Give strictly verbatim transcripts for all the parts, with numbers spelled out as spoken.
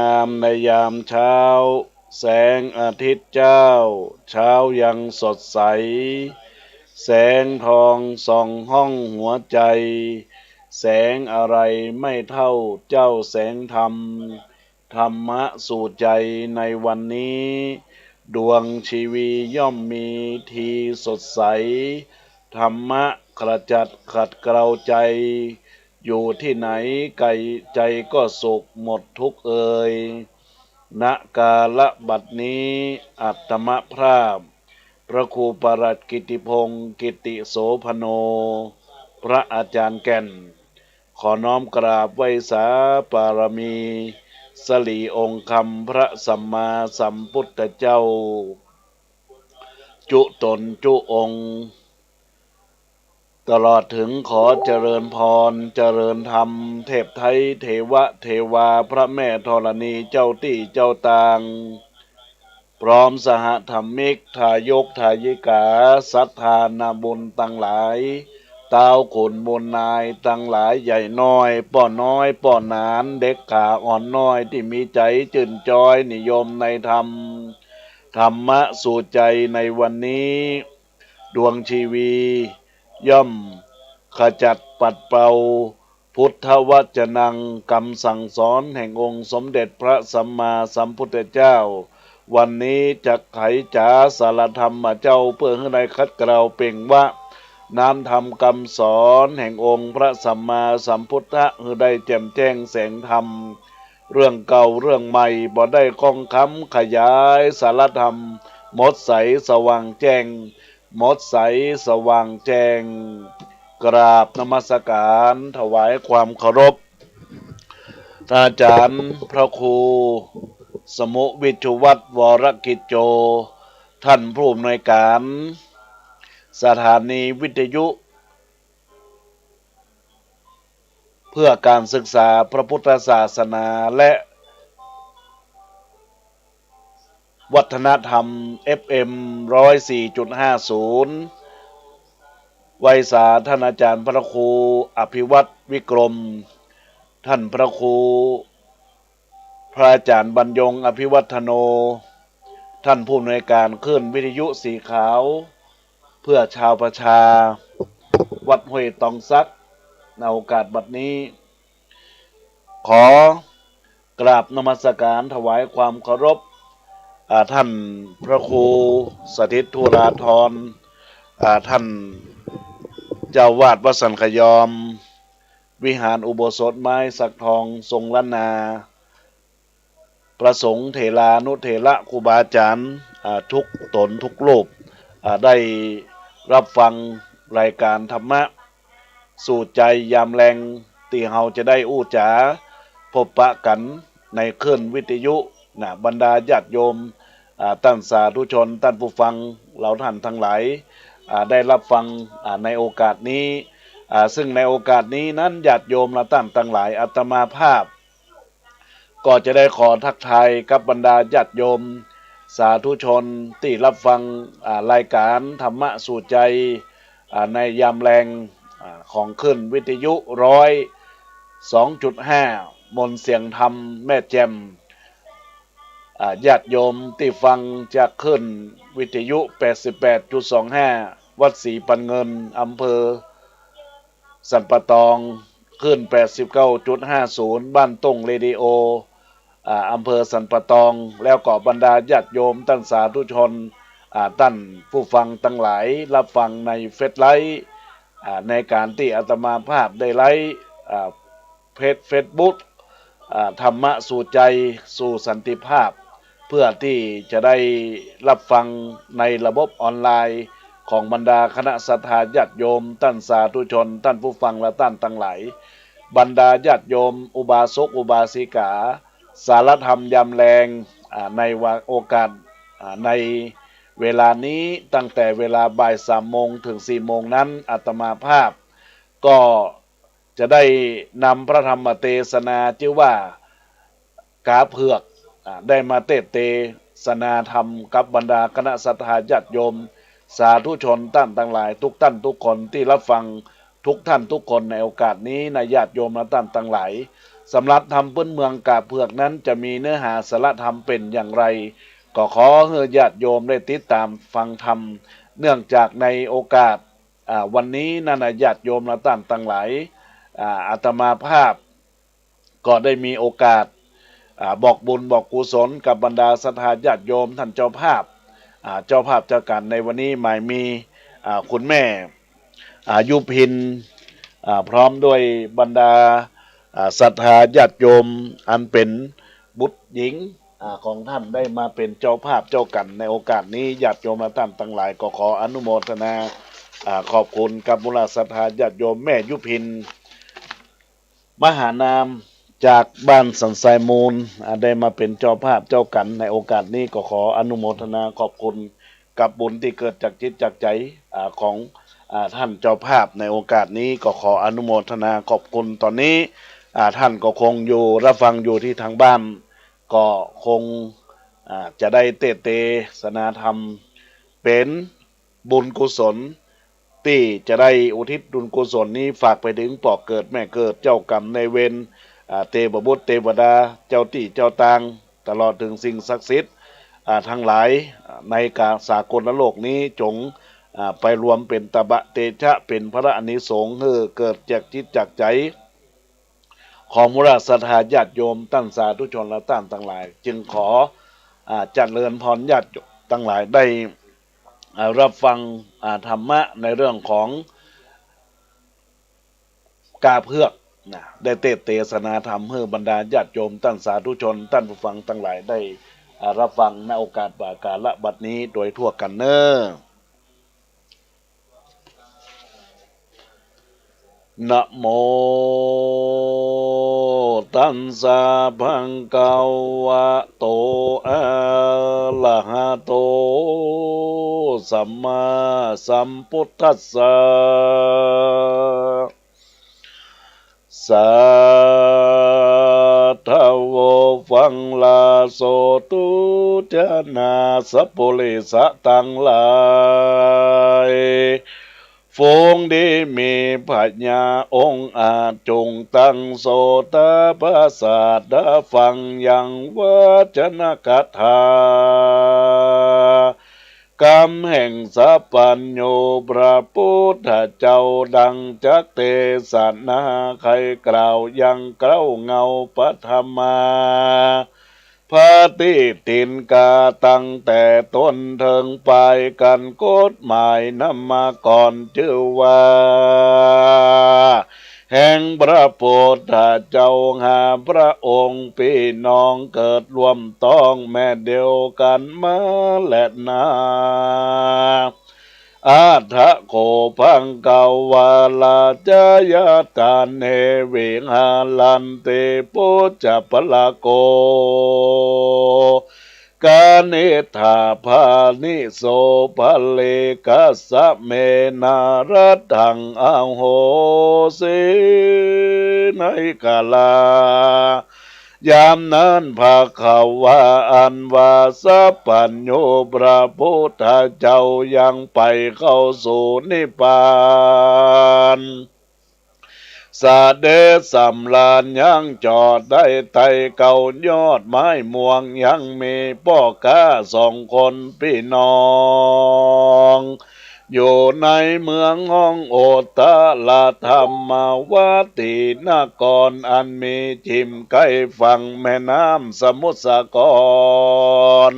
ามในยามเช้า แสงอาทิตย์เจ้า เช้ายังสดใส แสงทองส่องห้องหัวใจ แสงอะไรไม่เท่าเจ้าแสงธรรม ธรรมะสู่ใจในวันนี้ ดวงชีวีย่อมมีทีสดใส ธรรมะขจัดขัดเกลาใจ อยู่ที่ไหนไกลใจก็สุขหมดทุกข์เอ่ย ณ กาลบัดนี้ อาตมาภาพ พระครูประหลัดกิติพงศ์ กิติโสภโณ พระอาจารย์แก่น ขอน้อมกราบไหว้สาบารมี สิริองค์คำพระสัมมาสัมพุทธเจ้า จุตนจุองค์ ตลอดถึงขอเจริญพร เจริญธรรม เทพไท้ เทวะ เทวา พระแม่ธรณี เจ้าตี้เจ้าตาง พร้อมสหธรรมิก ทายกทายิกา ศรัทธานาบุญตังหลาย ต้าวขุนมูลนายตังหลาย ใหญ่น้อย ป้อน้อย ป้อหนาน เด็กขาอ่อนน้อย ตี้มีใจ๋จื้นจอย นิยมในธรรม ธรรมะสู่ใจในวันนี้ ดวงชีวี ย่อมขจัดปัดเป่า พุทธวจนัง กำสั่งสอนแห่งองค์สมเด็จพระสัมมาสัมพุทธเจ้า วันนี้จักไขจ๋าสารธรรมเจ้า เปื้อหื้อได้ขัดเกลาเปล่งวา น้ำธรรมกำสอนแห่งองค์พระสัมมาสัมพุทธะ หื้อได้แจ่มแจ้งแสงธรรม เรื่องเก่าเรื่องใหม่ บ่ได้ค้องคำขยายสารธรรม หมดใสสว่างแจ้ง หมดใสสว่างแจ้ง กราบนมัสการถวายความเคารพ ท่านอาจารย์พระครู สมุห์ วิชวัฒน์ วรกิจโจ ท่านผู้อำนวยการ สถานีวิทยุ เพื่อการศึกษาพระพุทธศาสนาและวัฒนธรรม เอฟเอ็ม ร้อยสี่จุดห้าศูนย์ ไหว้สาท่านอาจารย์พระครูอภิวัฒน์ วิกรม ท่านพระครู พระอาจารย์บรรยง อภิวัฒโน ท่านผู้อำนวยการคลื่นวิทยุสีขาว เพื่อชาวประชา วัดห้วยตองสัก ในโอกาสบัดนี้ ขอกราบนมัสการถวายความเคารพ อ่า ท่านพระครูสถิตธุราธร อ่า ท่านเจ้าอาวาสวัดสันขยอม วิหารอุโบสถไม้สักทองทรงล้านนา พระสงฆ์เถรานุเถระครูบาอาจารย์ อ่า ทุกต๋นทุกรูป อ่า ได้ฮับฟังรายการธรรมะสู่ใจยามแลง ตี้เฮาจะได้อู้จ๋าพบปะกั๋นในคลื่นวิทยุนะ บรรดาญาติโยม อ่า ต้านสาธุชน ต้านผู้ฟัง เฮาต้านตังหลาย อ่า ได้ฮับฟัง อ่า ในโอกาสนี้ อ่า ซึ่งในโอกาสนี้นั้น ญาติโยมเฮาต้านตังหลาย อาตมาภาพ ก็จะได้ขอทักทายกับบรรดาญาติโยมสาธุชนตี้ฮับฟัง อ่า รายการธรรมะสู่ใจ อ่า ในยามแลง อ่า ของคลื่นวิทยุร้อยสองจุดห้า มนต์เสียงธรรมแม่แจ่ม อ่า ญาติโยมตี้ฟังจากคลื่นวิทยุแปดสิบแปดจุดสองห้า วัดศรีปันเงิน อำเภอสันป่าตอง คลื่นแปดสิบเก้าจุดห้าศูนย์ บ้านต้งเรดิโอ อ่า อำเภอสันป่าตอง แล้วก็บรรดาญาติโยมต้านสาธุชน อ่า ต้านผู้ฟังตังหลาย ฮับฟังในเฟซไลฟ์ อ่า ในก๋านตี้อาตมาภาพได้ไลฟ์ อ่า เพจเฟซบุ๊ก อ่า ธรรมะสู่ใจสู่สันติภาพ เพื่อตี้จะได้ฮับฟังในระบบออนไลน์ของบรรดาคณะศรัทธาญาติโยม ต้านสาธุชน ต้านผู้ฟังและต้านตังหลาย บรรดาญาติโยมอุบาสกอุบาสิกา สารธรรมยามแลง อ่า ในวา โอกาส อ่า ในเวลานี้ ตั้งแต่เวลาบ่ายสามโมงเถิงสี่โมงนั้น อาตมาภาพก็จะได้นำพระธรรมเตสนาจื้อว่า ก๋าเผือก อ่า ได้มาเตสเตสนาธรรมกับบรรดาคณะศรัทธาญาติโยม สาธุชนต้านตังหลาย ทุกต้านทุกคนตี้ฮับฟัง ทุกต้านทุกคนในโอกาสนี้นะ ญาติโยมและต้านตังหลาย สำหรับธรรมพื้นเมืองกาบเผือกนั้นจะมีเนื้อหาสาระธรรมเป๋นอย่างไร ก็ขอหื้อญาติโยมได้ติดต๋ามฟังธรรม เนื่องจากในโอกาส อ่า วันนี้นั้นนะ ญาติโยมและต้านตังหลาย อ่า อาตมาภาพ ก็ได้มีโอกาส อ่า บอกบุญบอกกุศลกับบรรดาศรัทธาญาติโยมต้านเจ้าภาพ อ่า เจ้าภาพเจ้ากัณฑ์ในวันนี้หมายมี อ่า คุณแม่ อ่า ยุพิน อ่า พร้อมด้วยบรรดา อ่า ศรัทธาญาติโยมอันเป๋นบุตรหญิง อ่า ของต้านได้มาเป๋นเจ้าภาพเจ้ากัณฑ์ในโอกาสนี้ ญาติโยมและต้านตังหลายก็ขออนุโมทนา อ่า ขอบคุณกับหมู่เหล่าศรัทธาญาติโยม แม่ยุพิน มหานาม จากบ้านสันทรายมูล อ่า ได้มาเป๋นเจ้าภาพเจ้ากัณฑ์ในโอกาสนี้ก็ขออนุโมทนาขอบคุณกับบุญตี้เกิดจากจิตจากใจ๋ อ่า ของ อ่า ต้านเจ้าภาพในโอกาสนี้ก็ขออนุโมทนาขอบคุณ ต๋อนนี้ อ่า ต้านก็คงอยู่รับฟังอยู่ตี้ตางบ้าน ก็คง อ่า จะได้เตสนาธรรมเป๋นบุญกุศล ตี้จะได้อุทิศบุญกุศลนี้ฝากไปเถิงป้อเกิดแม่เกิด เจ้ากรรมนายเวร อ่า เตพบุตรเตวดา เจ้าตี้เจ้าตาง ตลอดเถิงสิ่งศักดิ์สิทธิ์ อ่า ตังหลาย อ่า ในกาสากลโลกนี้จ๋ง อ่า ไปรวมเป๋นตบะเตชะเป๋นพละอานิสงส์หื้อเกิดจากจิตจากใจ๋ ของหมู่เหล่าศรัทธาญาติโยมต้านสาธุชนและต้านตังหลาย จึงขอ อ่า เจริญพรญาติโยมตังหลายได้ อ่า รับฟัง อ่า ธรรมะในเรื่องของกาบเผือกนะ ได้เตสนาธรรมหื้อบรรดาญาติโยมต้านสาธุชนต้านผู้ฟังตังหลายได้ อ่า รับฟังในโอกาสบ่ากาละบัดนี้โดยทั่วกั๋นเน่อ นะโม ตัสสะ ภะคะวะโต อะระหะโต สัมมาสัมพุทธัสสะ สาธุ ฟังลาโสตุ จนะ สัพปุริสะตังหลาย ฝูงดีมีผญาองอาจ จงตั้งโสตาปสาทะฟังยังวจนกถา กำแห่งสัพพัญญูพระพุทธเจ้า ดังจักเตสนาไขกล่าวยังเกล้าเงาปฐมา พระตี้ถินกาตั้งแต่ต้นเถิงปาย กั๋นกฎหมายนำมาก่อน จื้อว่า แห่งพระพุทธเจ้าห้าพระองค์ ปี้น้องเกิดร่วมต๊องแม่เดียวกั๋นมาแลนา อะถะโข ภะคะวา ราชายาตาเน วิหารันติ ปุจจะปะละโก กนิษฐา ปาณิโส ปะเรกะสะเม นารัตถัง อโหสิ ในกาลา ยามนั้นภะคะวา อันว่าสัพพัญญูพระพุทธเจ้ายังไปเข้าสู่นิพพาน เสด็จสำราญยังจอดได้ใต้เก๊ายอดไม้ม่วง ยังมีป้อก๊าสองคนปี้น้อง อยู่ในเมืองฮ้องโอตตะรธรรมวตีนคร อันมีจิ่มใก้ฝั่งแม่น้ำสมุทรสาคร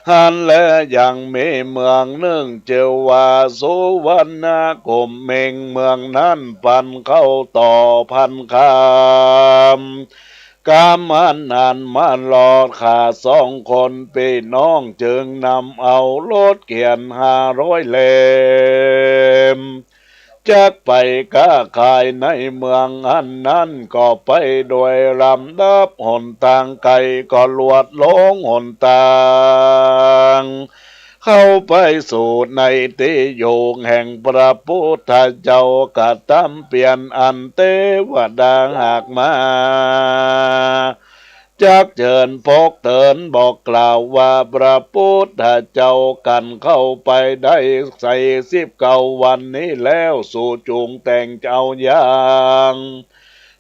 หั้นแลยังมีเมืองนึ่งจื้อว่าสุวรรณภูมิ เมืองนั้นปันเข้าต่อพันคำ กำอันนั้นมาลอด ข้าสองคนปี้น้องจึงนำเอารถเขียนห้าร้อยเล่ม จักไปค้าขายในเมืองอันนั้น ก็ไปโดยลำดับหนตางไก๋ ก็ลวดลงหนตาง เข้าไปสู่ในตี้อยู่แห่งพระพุทธเจ้ากระตำเปียรอันเตวดาหากมา จักเจิญปกเติญบอกกล่าวว่าพระพุทธเจ้ากั๋นเข้าไปได้สี่สิบเก้าวันนี้แล้ว สูจุ่งแต่งเอาอย่าง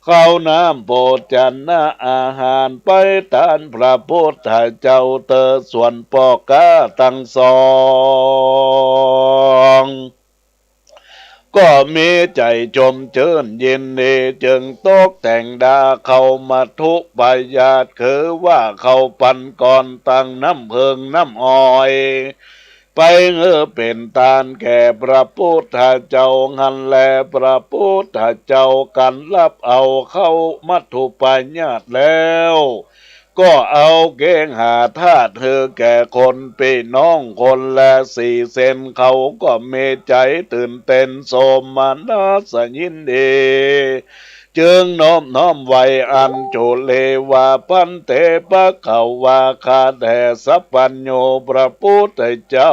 ข้าวน้ำโภชนะอาหารไปต้านพระปุทธเจ้าเต๊อะ ส่วนป้อก๊าตังสอง ก็มีใจ๋ชมจื้นยินดี จึงตกแต่งดาข้าวมัทธุปายาต คือว่าข้าวปั๋นก้อน ตังน้ำเผิงน้ำอ้อย ไปหื้อเป๋นตานแก่พระปุทธเจ้าหั้นแล พระปุทธเจ้ากั๋นฮับเอาข้าวมัทธุปายาตแล้ว ก็เอาเกหาธาตุหื้อแก่คนปี้น้องคนละสี่เส้น เขาก็มีใจ๋ตื่นเต้นโสมนัสยินดี จึงนอบน้อมไหว้ อัญจุลีว่า ภันเต ภควา ข้าแต่สัพพัญญูพระปุทธเจ้า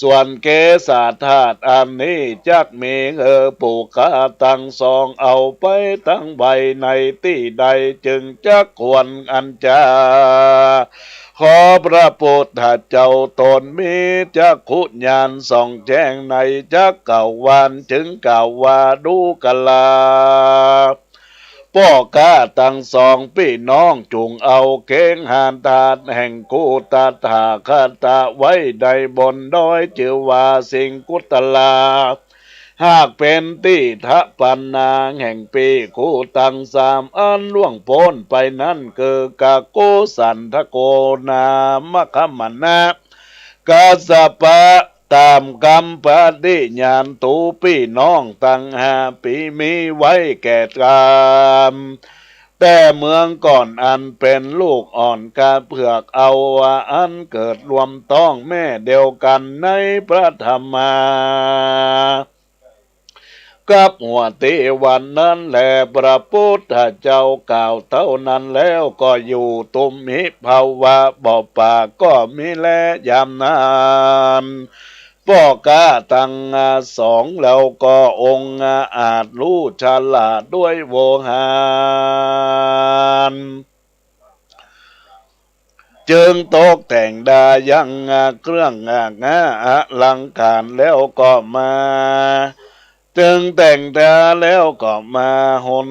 ส่วนเกสาธาตุอันนี้จักมีหื้อปุคคละตังสอง เอาไปตังใบในตี้ใด จึงจักควรอันจะ ขอพระปุทธเจ้าต๋นมีจักขุญาณส่องแจ้งในจักกวาล จึงกล่าวว่า ดูกรา ป้อก๊าตังสองปี้น้อง จุ่งเอาเกหาธาตุแห่งกูตถาคตะไว้ในบนดอยจื้อว่าสิงคุตตรา หากเป๋นตี้ถะปันนาแห่งปี้กูตังสามอันล่วงป๊นไปนั้น คือกะกุสันทะโก นามคมนะ กัสสปะ ต๋ามกำปฏิญาณตั๋วปี้น้องตังห้าปี้มีไว้แก่กำ แต่เมืองก่อนอันเป๋นลูกอ่อนกาเผือกเอาว่าอันเกิดร่วมต๊องแม่เดียวกั๋นในพระธรรมา กับหัวตี้วันนั้นแล พระปุทธเจ้ากล่าวเต้านั้นแล้ว ก็อยู่ตุ้มหิภาวะบ่ปากก็มีแล ยามนั้น ป้อก๊าตังสองแล้วก็องอาจรู้ฉลาดด้วยโวหาร จึงตกแต่งดายังเครื่องงาอลังก๋ารแล้วก็มา จึงแต่งดาแล้วก็มาหน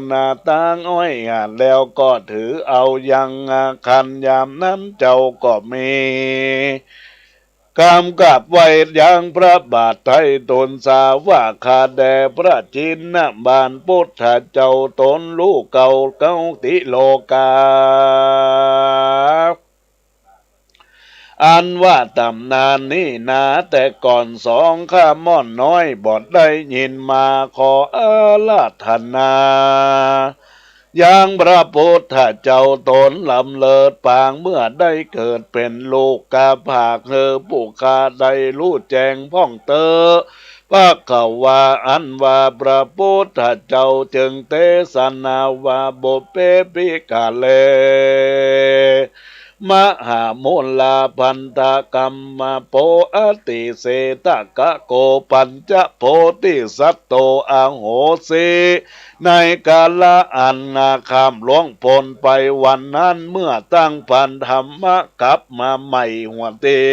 ตางอ้อย แล้วก็ถือเอายังคัน ยามนั้นเจ้าก็มี กำกับไหว้ยังพระบาทไท้ตูลสาว่า ข้าแด่พระจินนบาลปุทธเจ้าต๋นลูกเก่าเก่าติโลกา อันว่าต๋ำนานนี้นา แต่ก่อนสองข้าม่อนน้อยบ่ได้ยินมา ขออาราธนา ยังพระปุทธเจ้าต๋นลำเลิศปาง เมื่อได้เกิดเป๋นลูกกาผากหื้อปุคคละได้ฮู้แจ้งพ่องเต๊อะ ภควา อันว่าพระปุทธเจ้าจึงเตสนาว่า ปุพเพ ภิกขะเว มหามูลา พันธะกัมมะโป อติเสทะกะโก ปัญจะโพธิสัตโต อโหสิ ในกาละอันข้ามล่วงป๊นไปวันนั้น เมื่อตั้งปานธรรมะกลับมาใหม่หัวตี้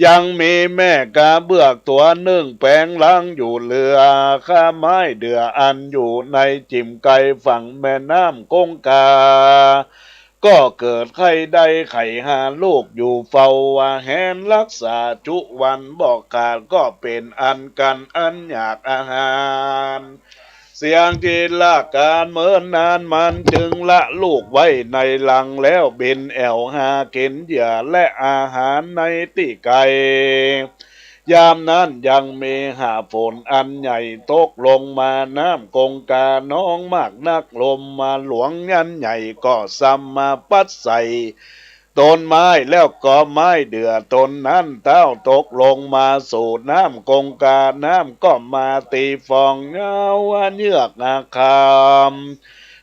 ยังมีแม่กาเบือกตั๋วนึ่งแป๋งร่างอยู่เหลือ ข้าไม้เดื่ออันอยู่ในจิ่มไกลฝั่งแม่น้ำคงคา ก็เกิดไข้ได้ไข้หาลูกอยู่เฝ้า ว่าแหนรักษาจุวันบ่ขาด ก็เป๋นอันกั๋นอันอยากอาหาร เสียงจิตรกาเมินนาน มันจึงละลูกไว้ในหลัง แล้วบินแอ่วหากิ๋นเหยื่อและอาหารในตี้ไกล ยามนั้นยังมีหาฝนอันใหญ่ตกลงมา น้ำคงคาน้องมากนัก ลมมาหลวงอันใหญ่ก็ซ้ำมาปั๊ดใส่ ต้นไม้ แล้วก็ไม้เดื่อต้นนั้นเต้าตกลงมาสู่น้ำคงคา น้ำก็มาตี๋ฟอง เงาเยือกอาคาม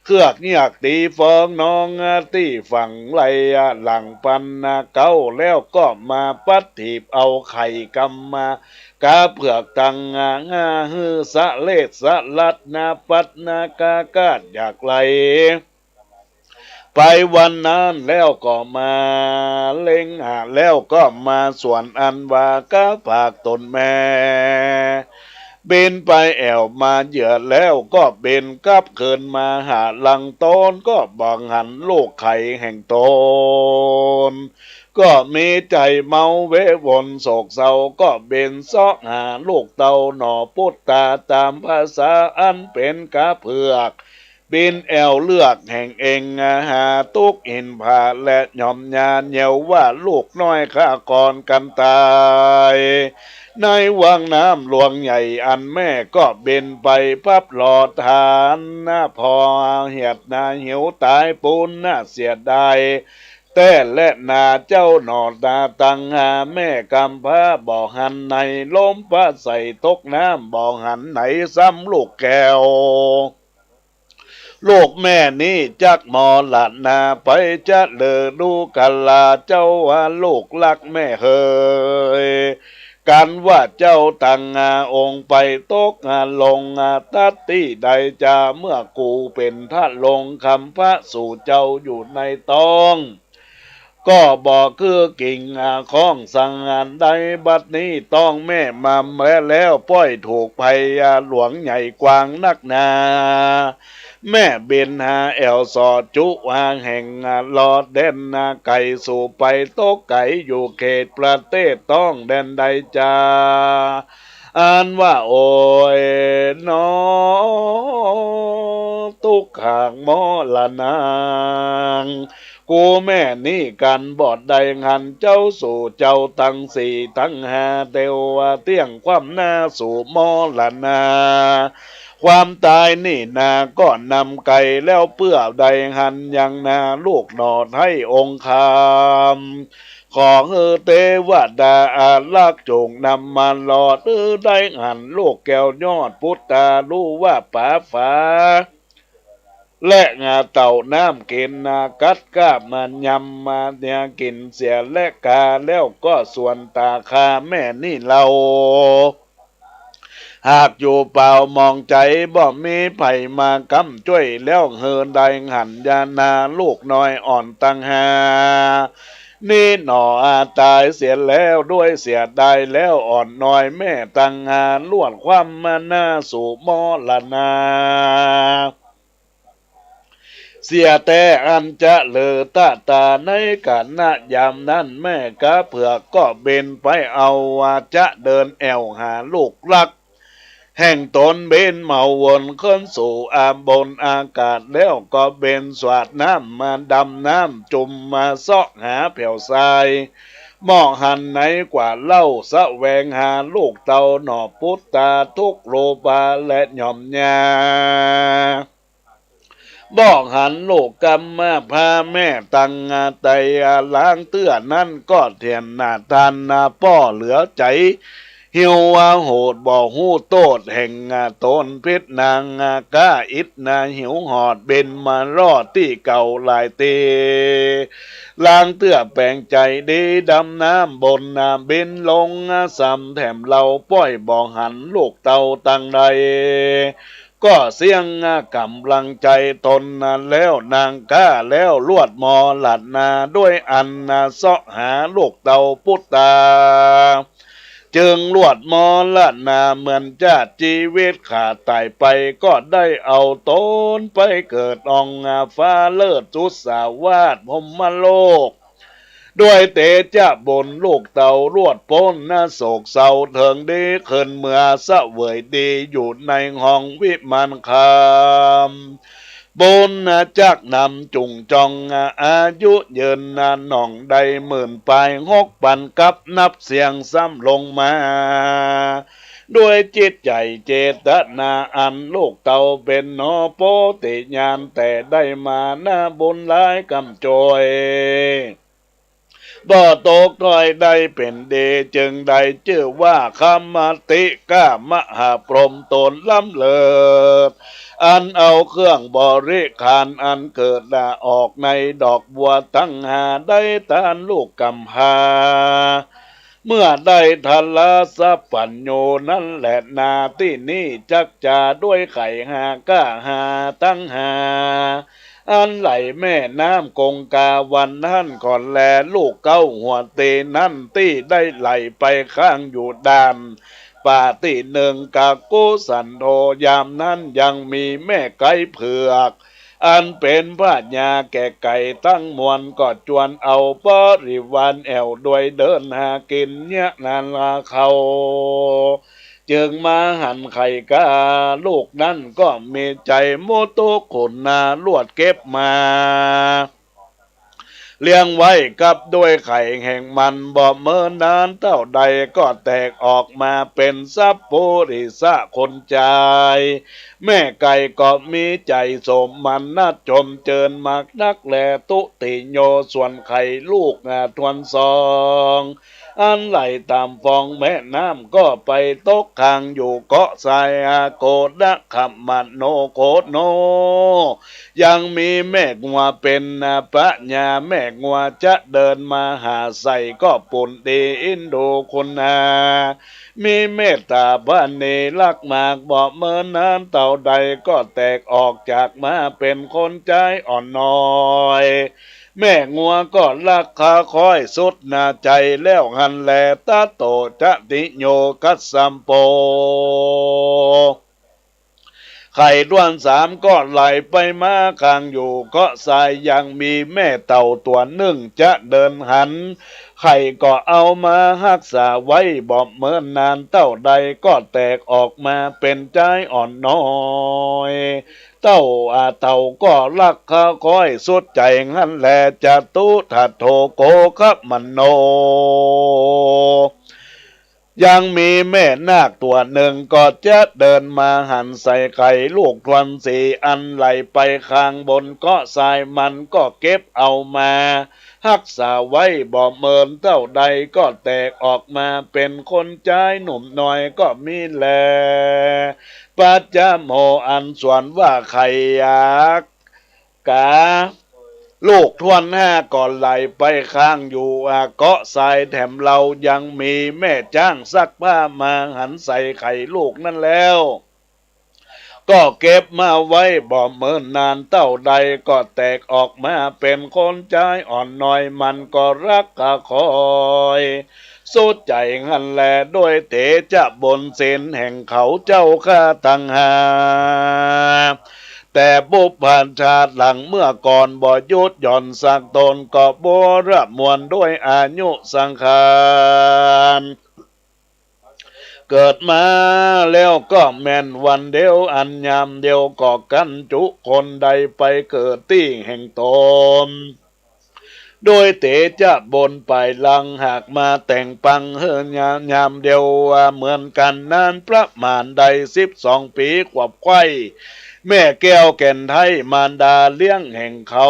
เฮือกเยือกตี๋ฟองน้องตี้ฝั่งไลหลังปันนาเก๊า แล้วก็มาปั๊ดถีบเอาไข่กำมากาเผือกตังงาหื้อสะเลดสะลัดนาปัดนากากาดอยากไหล ไปวันนั้นแล้วก็มาเล็งหา แล้วก็มาส่วนอันว่ากาผากต๋นแม่ บินไปแอ่วมาเหยื่อแล้วก็บินกลับคืนมาหาหลังต๋น ก็บ่หันลูกใคร่แห่งต๋น ก็มีใจ๋เมาเววนโศกเศร้า ก็บินเซาะหาลูกเต้าหน่อปุตตา ต๋ามภาษาอันเป๋นก๋าเผือก บินแอ่วเลือกแห่งเอง หาตุ๊กหินผาและหย่อมยา เหยียวว่าลูกน้อยข้าก่อนกันต๋าย ในวังน้ำหลวงใหญ่อันแม่ก็บินไปปั๊บหล่อทานนา ผ่อเหียดนาหิวต๋ายปูนนา เสียดายแต๊แลนาเจ้าหน่อนา ตังหาแม่กำพร้าบ่หันไหน ลมฟ้าใส่ตกน้ำบ่หันไหน ซ้ำลูกแก้ว ลูกแม่นี้จักมรณาไป จะเลิดูกาลาเจ้าว่าลูกรักแม่เหย กั๋นว่าเจ้าตังอาองค์ไปตกอาลงอาตัดตี้ใดจา เมื่อกูเป๋นทะลงคำพระสู่เจ้าอยู่ในต๊อง ก็บ่คือกิ่งอาของสังอันใด บัดนี้ต๊องแม่มาแม้แล้ว ป้อยถูกภัยอาหลวงใหญ่กว้างนักหนา แม่บินหาแอ่วสอดจุอาแห่งอาหลอดแดนนาไก๋ สู่ไปตกไก๋อยู่เขตประเทศต๊องแดนใดจา อันว่าโอยหนอ ตุ๊กขังมรณัง กูแม่นี้กั๋นบ่ได้หันเจ้าสู่เจ้าตังสี่ตังห้า เตียวเตี้ยงคว่ำหน้าสู่มรณา ความต๋ายนี้นาก็นำไก๋แล้ว เปื้อได้หันยังนาลูกหน่อไท้องค์คำ ขอหื้อเตวดาอารักษ์จุ่งนำมาหลอด หื้อได้หันลูกแก้วยอดปุตตา ฮู้ว่าป๋าฝา และงาเต่าน้ำกิ๋นนา กัดก้าบมายำมาเนียกิ๋นเสียและกา แล้วก็ส่วนต๋าข้าแม่นี้เล่า หากอยู่เปล่าหมองใจ๋ บ่มีใผมาก้ำจ้วย แล้วหื้อได้หันยานาลูกน้อยอ่อนตังห้า นี้หน่ออาต๋ายเสียแล้ว ด้วยเสียดายแล้วอ่อนน้อย แม่ตังห้าลวดคว่ำมาหน้าสู่มรณา เสียแต๊ อันจะเหลือตะตา ในก๋านะยามนั้น แม่ก๋าเผือกก็บินไปเอาว่าจะเดินแอ่วหาลูกรักแห่งต๋น บินเมาวนขึ้นสู่อาบนอากาศ แล้วก็บินสวาดน้ำมาดำน้ำจุ่มมาเซาะหาแผ่วทราย บ่หันไหนกว่าเล่า แสวงหาลูกเต้าหน่อปุตตา ทุกข์โลภาและหย่อมยา บ่หันลูกกำมาพาแม่ตังอาไตอาล้างเตื้อนั้น ก็เถียนหน้าตันหน้าป้อเหลือใจ๋ หิวอาโหดบ่ฮู้โต้ษแห่งอาต๋น ผิดนางอาก้าอิดนาหิวหอด บินมาลอดตี้เก่าหลายเต ล้างเตื้อแป๋งใจ๋ดี ดำน้ำบนนาบินลงอาสำแถมเล่า ป้อยบ่หันลูกเต้าตังใด ก็เสี้ยงก๋ำลังใจ๋ต๋นแล้ว นางก้าแล้วลวดมอหลัดนา ด้วยอันเซาะหาลูกเต้าปุตตา จึงลวดมอหลัดนาเหมือนจาติจีวิตขาดต๋ายไป ก็ได้เอาต๋นไปเกิดอ่องฟ้าเลิศสุดสาวาสพรหมโลก ด้วยเตจะบุญลูกเต้าลวดป๊นนาโศกเศร้า เถิงดีขึ้นเมือเสวยดีอยู่ในห้องวิมานคำ บุญจักนำจุ่งจ่องอายุยืนนาหน่องได้หมื่นปลายหกปันกับนับเสียงซ้ำลงมา ด้วยจิตใจ๋เจตนาอันลูกเต้าเป๋นหนอโพธิญาณ แต่ได้มานาบุญหลายกำจ้วย บ่ตกต้อยได้เป๋นดี จึงได้จื้อว่าคมติกะมหาพรหมต๋นล้ำเลิศ อันเอาเครื่องบริขารอันเกิดละออกในดอกบัวตังห้า ได้ตานลูกกำพร้า เมื่อได้ทราสัพพัญญูนั้นแหละนา ตี้นี้จักจาด้วยไขหาก้าหาตังห้า อันไหลแม่น้ำคงคาวันนั้นก่อนแล ลูกเก๊าหัวเตนั้นตี้ได้ไหลไปข้างอยู่ด้าน ป่าตี้นึ่ง กักขุสันโธ ยามนั้นยังมีแม่ไก๋เผือก อันเป๋นพญาแก่ไก่ตังมวล ก็จวนเอาบริวารแอ่วดวยเดินหากิ๋นเยียะนานาเขา จึงมาหันใค่กา ลูกนั้นก็มีใจ๋มุทุกขุณา ลวดเก็บมา เลี้ยงไว้กับดวยไข่แห่งมัน บ่เมินนานเต้าใดก็แตกออกมาเป๋นสัปปุริสะคนจาย แม่ไก่ก็มีใจ๋โสมนัสจมเจิญมากนักแล ทุติโย ส่วนไข่ลูก อ่า ถ้วนสอง อันไหลต๋ามฟองแม่น้ำ ก็ไปตกค้างอยู่เกาะทราย อาโกนะขมโนโคโน ยังมีแม่งัวเป๋น อ่า พญาแม่งัวจะเดินมาหาใส่ ก็ปูนดีอินดูคุณา มีเมตต๋าปราณีรักมาก บ่เมินนานเต้าใดก็แตกออกจากมาเป๋นคนจายอ่อนน้อย แม่งัวก็ฮักคาคอยสุดหน้าใจ๋แล้วหั้นแล ตะโต จะติโย คัสสัมโป ไข่ถ้วนสามก็ไหลไปมาค้างอยู่เกาะทราย ยังมีแม่เต่าตั๋วนึ่งจะเดินหัน ไข่ก็เอามาฮักษาไว้ บ่เมินนานเต้าใดก็แตกออกมาเป๋นจายอ่อนน้อย เต้า อ่า เต่าก็ฮักคาคอยสุดใจ๋หั้นแล จตุทัตโถโคคมโน ยังมีแม่นาคตั๋วนึ่งก็จะเดินมาหันใส่ไข่ลูกถ้วนสี่ อันไหลไปค้างบนเกาะทราย มันก็เก็บเอามาฮักษาไว้ บ่เมินเต้าใดก็แตกออกมาเป๋นคนจายหนุ่มน้อยก็มีแล ปัจจโม อันสวนว่าไข่ยักษ์ กา ลูกถ้วนห้าก็ไหลไปค้างอยู่ อ่า เกาะทรายแถมเล่า ยังมีแม่จ๊างซักผ้ามาหันใส่ไข่ลูกนั้นแล้ว ก็เก็บมาไว้ บ่เมินนานเต้าใดก็แตกออกมาเป๋นคนจายอ่อนน้อย มันก็ฮักคาคอยสุดใจ๋หั้นแล ด้วยเตจะบุญศีลแห่งเขาเจ้าข้าตังห้า แต่บุพชาติหลังเมื่อก่อนบ่หยุดหย่อนสักตน ก็บวรมวลด้วยอายุสังขาร เกิดมาแล้วก็แม่นวันเดียว อันยามเดียวก็กั๋นจุคนได้ไปเกิดตี้แห่งตน โดยเตจะบุญไปหลังหากมาแต่งปังหื้อยาม ยามเดียวเหมือนกั๋นนั้น ประมาณได้สิบสองปี๋ขวบไข้ แม่แก้วแก่นไทยมารดาเลี้ยงแห่งเขา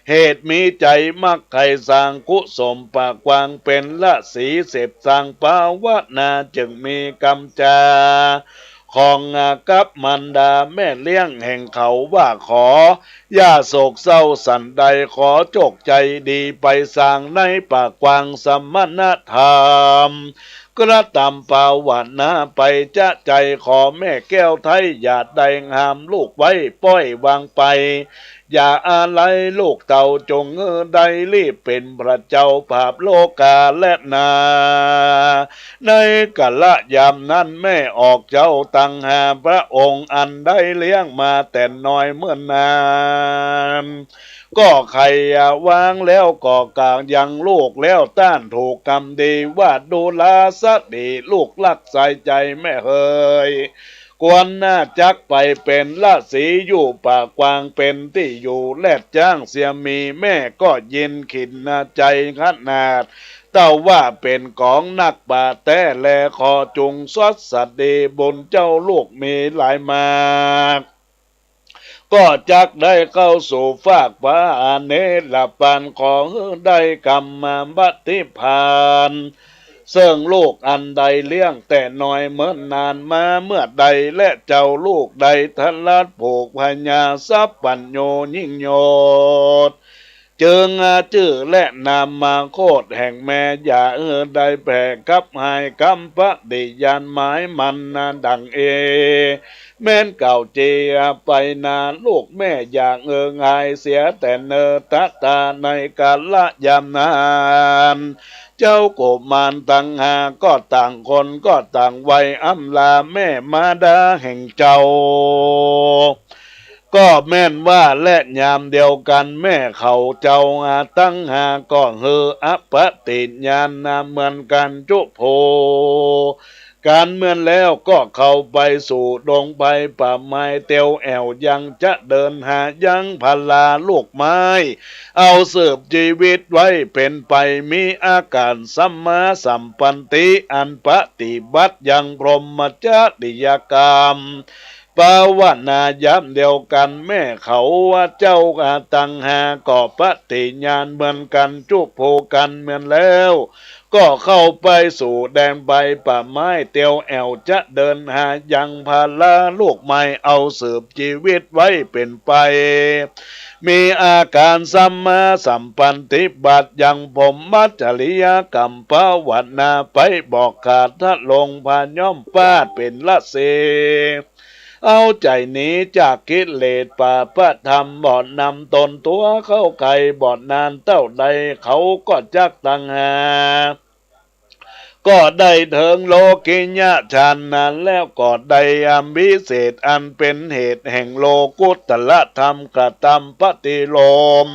เหตุมีใจ๋มักใค่สร้างกุศลปากกว้าง เป๋นราศีเสพสร้างภาวนา จึงมีกำจาของกับมารดาแม่เลี้ยงแห่งเขาว่า ขออย่าโศกเศร้าสันใด ขอจกใจ๋ดีไปสร้างในปากกว้างสมณธรรม กระตำภาวนาไปจะใจ๋ ขอแม่แก้วไทยอย่าได้ห้ามลูกไว้ ป้อยวางไป อย่าอาลัยลูกเต้า จงหื้อได้ลีบเป๋นพระเจ้าภาพโลกาแลนา ในกาละยามนั้นแม่ออกเจ้าตังห้าพระองค์ อันได้เลี้ยงมาแต่น้อยเมื่อนาน ก็ใค่วางแล้วก็ก๋ายังลูกแล้ว ต้านถูกกำดีว่าดูราสดีลูกฮักใส่ใจ๋แม่เหย ควรน่าจักไปเป๋นราศีอยู่ปากกว้างเป๋นตี้อยู่แลดจ๊างเสียมี แม่ก็ยินขินใจ๋ขนาด เต้าว่าเป๋นของนักปราชญ์แต๊แล ขอจุงสวัสดีบุญเจ้าลูกมีหลายมาก ก็จักได้เข้าสู่ฟากฟ้าเนรปาน ขอหื้อได้กำมาปฏิภาณ เซิ่งลูกอันได้เลี้ยงแต่น้อยเมินนานมาเมื่อใด และเจ้าลูกได้ทรัสผูกพญาสัพพัญญูยิ่งยศ จึงจื้อและนามโคตแห่งแม่ อย่าหื้อได้แผ่ คับหายกำปฏิญาณ หมายมั่นดั่งเอ แม้นเก่าเจียไปนา ลูกแม่อย่าหื้อหายเสียแต่เน่อ ตะตาในกาละยามนั้น เจ้ากุมารตังห้าก็ต่างคนก็ต่างวัย อำลาแม่มารดาแห่งเจ้า ก็แม้นว่าและยามเดียวกั๋น แม่เขาเจ้าตังห้าก็หื้ออปฏิญาณเหมือนกั๋นจุผู้กั๋น แม้นแล้วก็เข้าไปสู่ดงไพรป่าไม้ เตียวแอ่วยังจะเดินหายังผลาลูกไม้ เอาสืบจีวิตไว้เป๋นไป มีอาก๋านสัมมาสัมปันติ อันปฏิบัติยังพรหมจริยกรรม ภาวนายามเดียวกั๋น แม่เขาเจ้าตังห้าก็ปฏิญาณเหมือนกั๋นจุผู้กั๋น แม้นแล้วก็เข้าไปสู่แดนไพรป่าไม้ เตียวแอ่วจะเดินหายังผลาลูกไม้ เอาสืบจีวิตไว้เป๋นไป มีอาก๋านสัมมาสัมปันติบัติยังพรหมจริยกรรม ภาวนาไป บ่ขาดทะลงพาย่อมปาดเป๋นละเส เอาใจ๋หนีจากกิเลสบาปธรรม บ่นำตนตั๋วเข้าใกล้ บ่นานเต้าใดเขาก็จักตังห้า ก็ได้เถิงโลกิยฌานนั้น แล้วก็ได้อันวิเศษอันเป๋นเหตุแห่งโลกุตตรธรรม กระทำปฏิโลม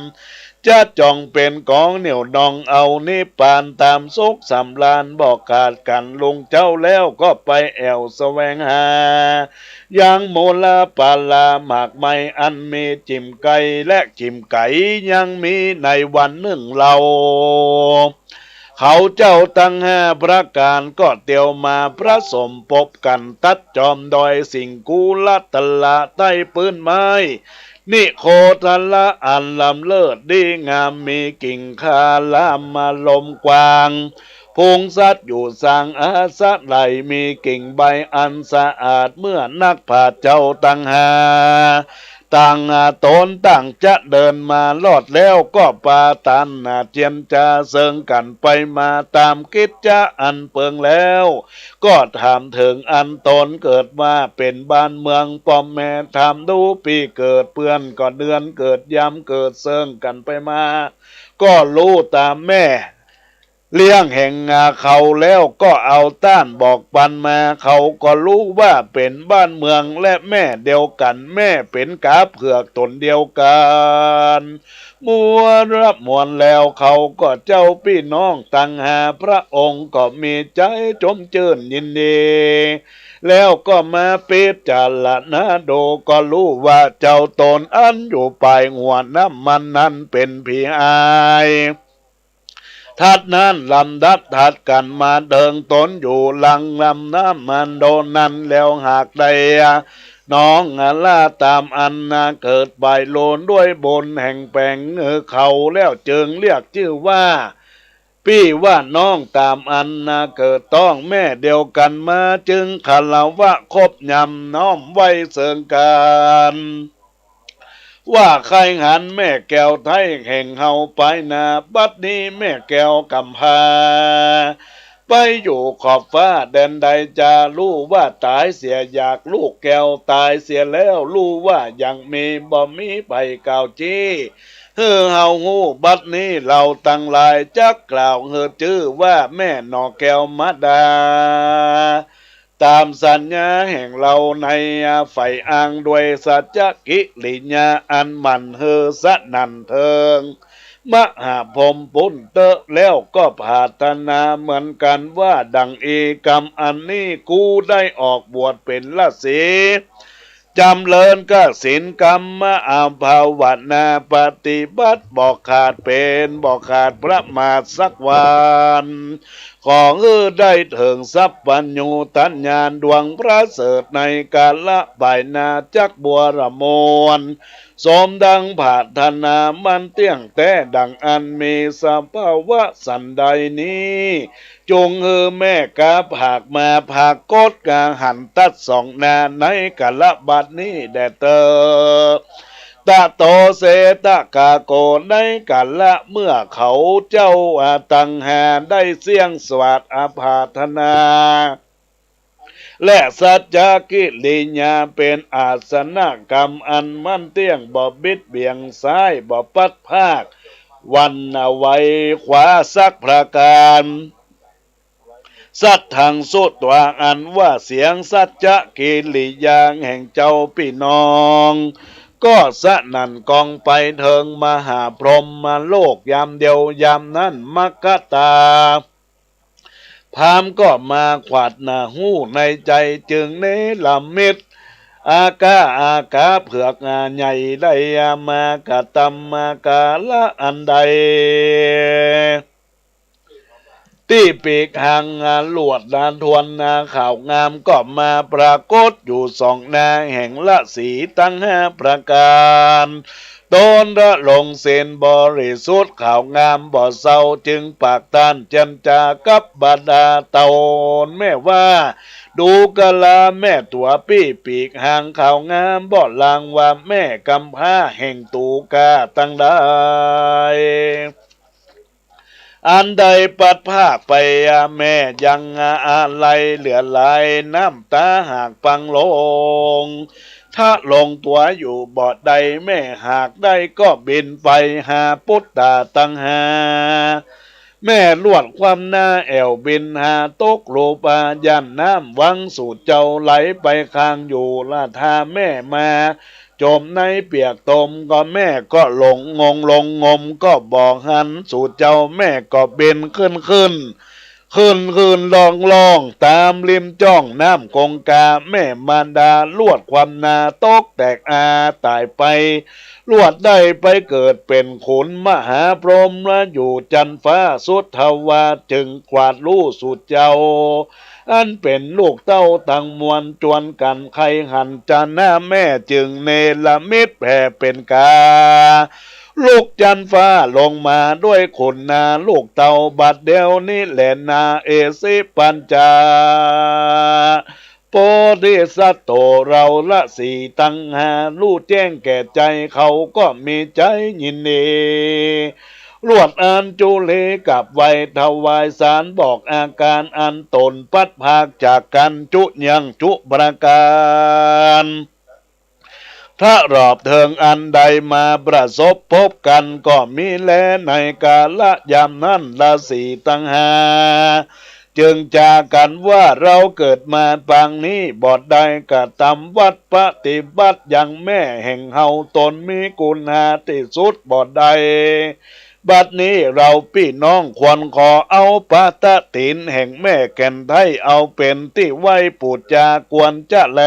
จะจ่องเป๋นของเหนี่ยวนองเอานิพพาน ต๋ามสุขสำราญบ่ขาดกั๋น ลุงเจ้าแล้วก็ไปแอ่วแสวงหา ยังมูลปาลาหมากไม้ อันมีจิ่มไก๋และจิ่มไก๋ ยังมีในวันนึ่งเล่า เขาเจ้าตังห้าประก๋านก็เตียวมาประสมปบกั๋น ตัดจอมดอยสิงคูละตละ ใต้ปื้นไม้ นิโคทละอันล้ำเลิศดีงาม มีกิ่งคาลามาลมกว้าง ฝูงสัตว์อยู่สร้างอาศัย มีกิ่งใบอันสะอาด เมื่อนักปราชญ์เจ้าตังห้า ต่างต๋นต่างจะเดินมารอดแล้ว ก็ปาตันเจียรจาเซิงกั๋นไปมา ต๋ามกิจจะอันเปิงแล้ว ก็ถามเถิงอันต๋นเกิดว่าเป๋นบ้านเมือง ป้อแม่ถามดูปี๋เกิด เปื้อนก็เดือนเกิดยามเกิด เซิงกั๋นไปมา ก็ฮู้ต๋ามแม่เลี้ยงแห่งเขาแล้ว ก็เอาต้านบอกปันมา เขาก็ฮู้ว่าเป๋นบ้านเมืองและแม่เดียวกั๋น แม่เป๋นก๋าเผือกต๋นเดียวกั๋น มวลละมวลแล้ว เขาก็เจ้าปี้น้องตังห้าพระองค์ ก็มีใจ๋จมจื้นยินดี แล้วก็มาพิจารณาดู ก็ฮู้ว่าเจ้าต๋นอันอยู่ปายหัวน้ำมันนั้นเป๋นผีอ้าย ถัดนั้นลำดับถัดกั๋นมาเถิงต๋นอยู่หลังลำน้ำมันโดนนั้นแล้ว หากได้น้องลาต๋ามอันนาเกิดไปโลนด้วยบุญแห่งแป๋งเขาแล้ว จึงเรียกจื้อว่า ปี้ว่าน้องต๋ามอันนาเกิดต้องแม่เดียวกั๋นมา จึงคารวะคบยำน้อมไหว้เซิงกั๋น ว่าใค่หันแม่แก้วไท้แห่งเฮาไปนา บัดนี้แม่แก้วกำพร้า ไปอยู่ขอบฟ้าแดนใด จะฮู้ว่าต๋ายเสียอยาก ลูกแก้วต๋ายเสียแล้ว ฮู้ว่ายังมี บ่มีใผกล่าวจี้ หื้อเฮาฮู้ บัดนี้เฮาตังหลายจักกล่าวหื้อจื้อว่าแม่หน่อแก้วมาดา ต๋ามสัญญาแห่งเฮาในฝ่ายอ้างด้วยสัจจกิริยาอันหมั่นหื้อสนั่นเถิง มหาพรหมปุ้นเต๊อะ แล้วก็ปรารถนาเหมือนกั๋นว่า ดังอีกำอันนี้ กูได้ออกบวชเป๋นฤๅษี จ๋ำเริญกสิณกรรมะอาภาวนาปฏิบัติ บ่ขาดเป๋น บ่ขาดประมาทสักวัน ขอหื้อได้เถิงสัพพัญญูตญาณดวงประเสริฐในกาละปายหน้า จักบัวระมวล สมดังปรารถนามันเตี้ยงแต๊ดังอันมีสภาวะสันใดนี้ จงหื้อแม่กาผากมาผากกดกาหันตัดสองนาในกาละบัดนี้แด่เต๊อะ ตะโตเสตะกะโก ในกาละเมื่อเขาเจ้าตังห้าได้เสี้ยงสวาทอาราธนา และสัจจกิริยาเป๋นอาสนกรรมอันมั่นเตี้ยง บ่บิดเบี่ยงซ้าย บ่ปัดพราก หวั่นไหวขวาสักประก๋าน สัตถัง สุตวา อันว่าเสียงสัจจกิริยาแห่งเจ้าปี้น้อง ก็สนั่นกองไปเถิงมหาพรหมโลกยามเดียวยามนั้น มัคคตา พราหมณ์ก็มาขวัดหน้าฮู้ในใจ๋ จึงเนรมิต อากา อากาเผือกใหญ่ได้มากระตำกาละอันใด ตี้ปีกหางลวดลานทวนนาขาวงามก็มาปรากฏอยู่สองหน้าแห่งฤๅษีตังห้าประก๋าน ต๋นละลงศีลบริสุทธิ์ขาวงามบ่เศร้า จึงปากต้านเจรจากับบรรดาต๋นแม่ว่า ดูกราแม่ตั๋วปี้ปีกหางขาวงาม บ่ลางว่าแม่กำพร้าแห่งตูกาตังหลาย อันได้ปัดพรากไปแม่ยังอาลัยเหลือหลาย น้ำต๋าหากปังลง ทะลงตั๋วอยู่บ่ได้ แม่หากได้ก็บินไปหาปุตตาตังห้า แม่ลวดความหน้าแอ่วบินหาตกลูปา ย่านน้ำวังสู่เจ้าไหลไปค้างอยู่ ละถ้าแม่มา จมในเปียกตม ก็แม่ก็หลงงงลงงมก็บ่หัน สู่เจ้าแม่ก็บินขึ้นขึ้น ขึ้นขึ้นล่องล่อง ต๋ามริมจ้องน้ำคงคา แม่มารดาลวดความหน้าตกแตกอาต๋ายไป ลวดได้ไปเกิดเป๋นขุนมหาพรหมอยู่จันฟ้า สุทธาวาสจึงขวาดฮู้สู่เจ้า อันเป๋นลูกเต้าตังมวล จวนกั๋นใค่หันจะหน้า แม่จึงเนรมิตแผ่เป๋นกาลุกจันฟ้าลงมา ด้วยขุนนาลูกเต้า บัดเดี๋ยวนี้แลนา เอหิปัญจ โพธิสัตโต เฮาฤๅษีตังห้า ฮู้แจ้งแก่ใจ๋ เขาก็มีใจ๋ยินดี ลวดอันจุลีกราบไหว้ถวายสาร บอกอาก๋านอันต๋นปัดพรากจากกั๋น จุยังจุประก๋าน ตลอดเถิงอันได้มาประสบพบกั๋น ก็มีแล ในกาละยามนั้นฤๅษีตังห้า จึงจากั๋นว่า เฮาเกิดมาปางนี้ บ่ได้กระตำวัตรปฏิบัติยังแม่แห่งเฮา ต๋นมีกุณาธิสุดบ่ได้ บัดนี้เฮาปี้น้องควรขอเอาปาตะตินแห่งแม่แก่นไท้ เอาเป๋นตี้ไหว้ปู๋จากวนจะแล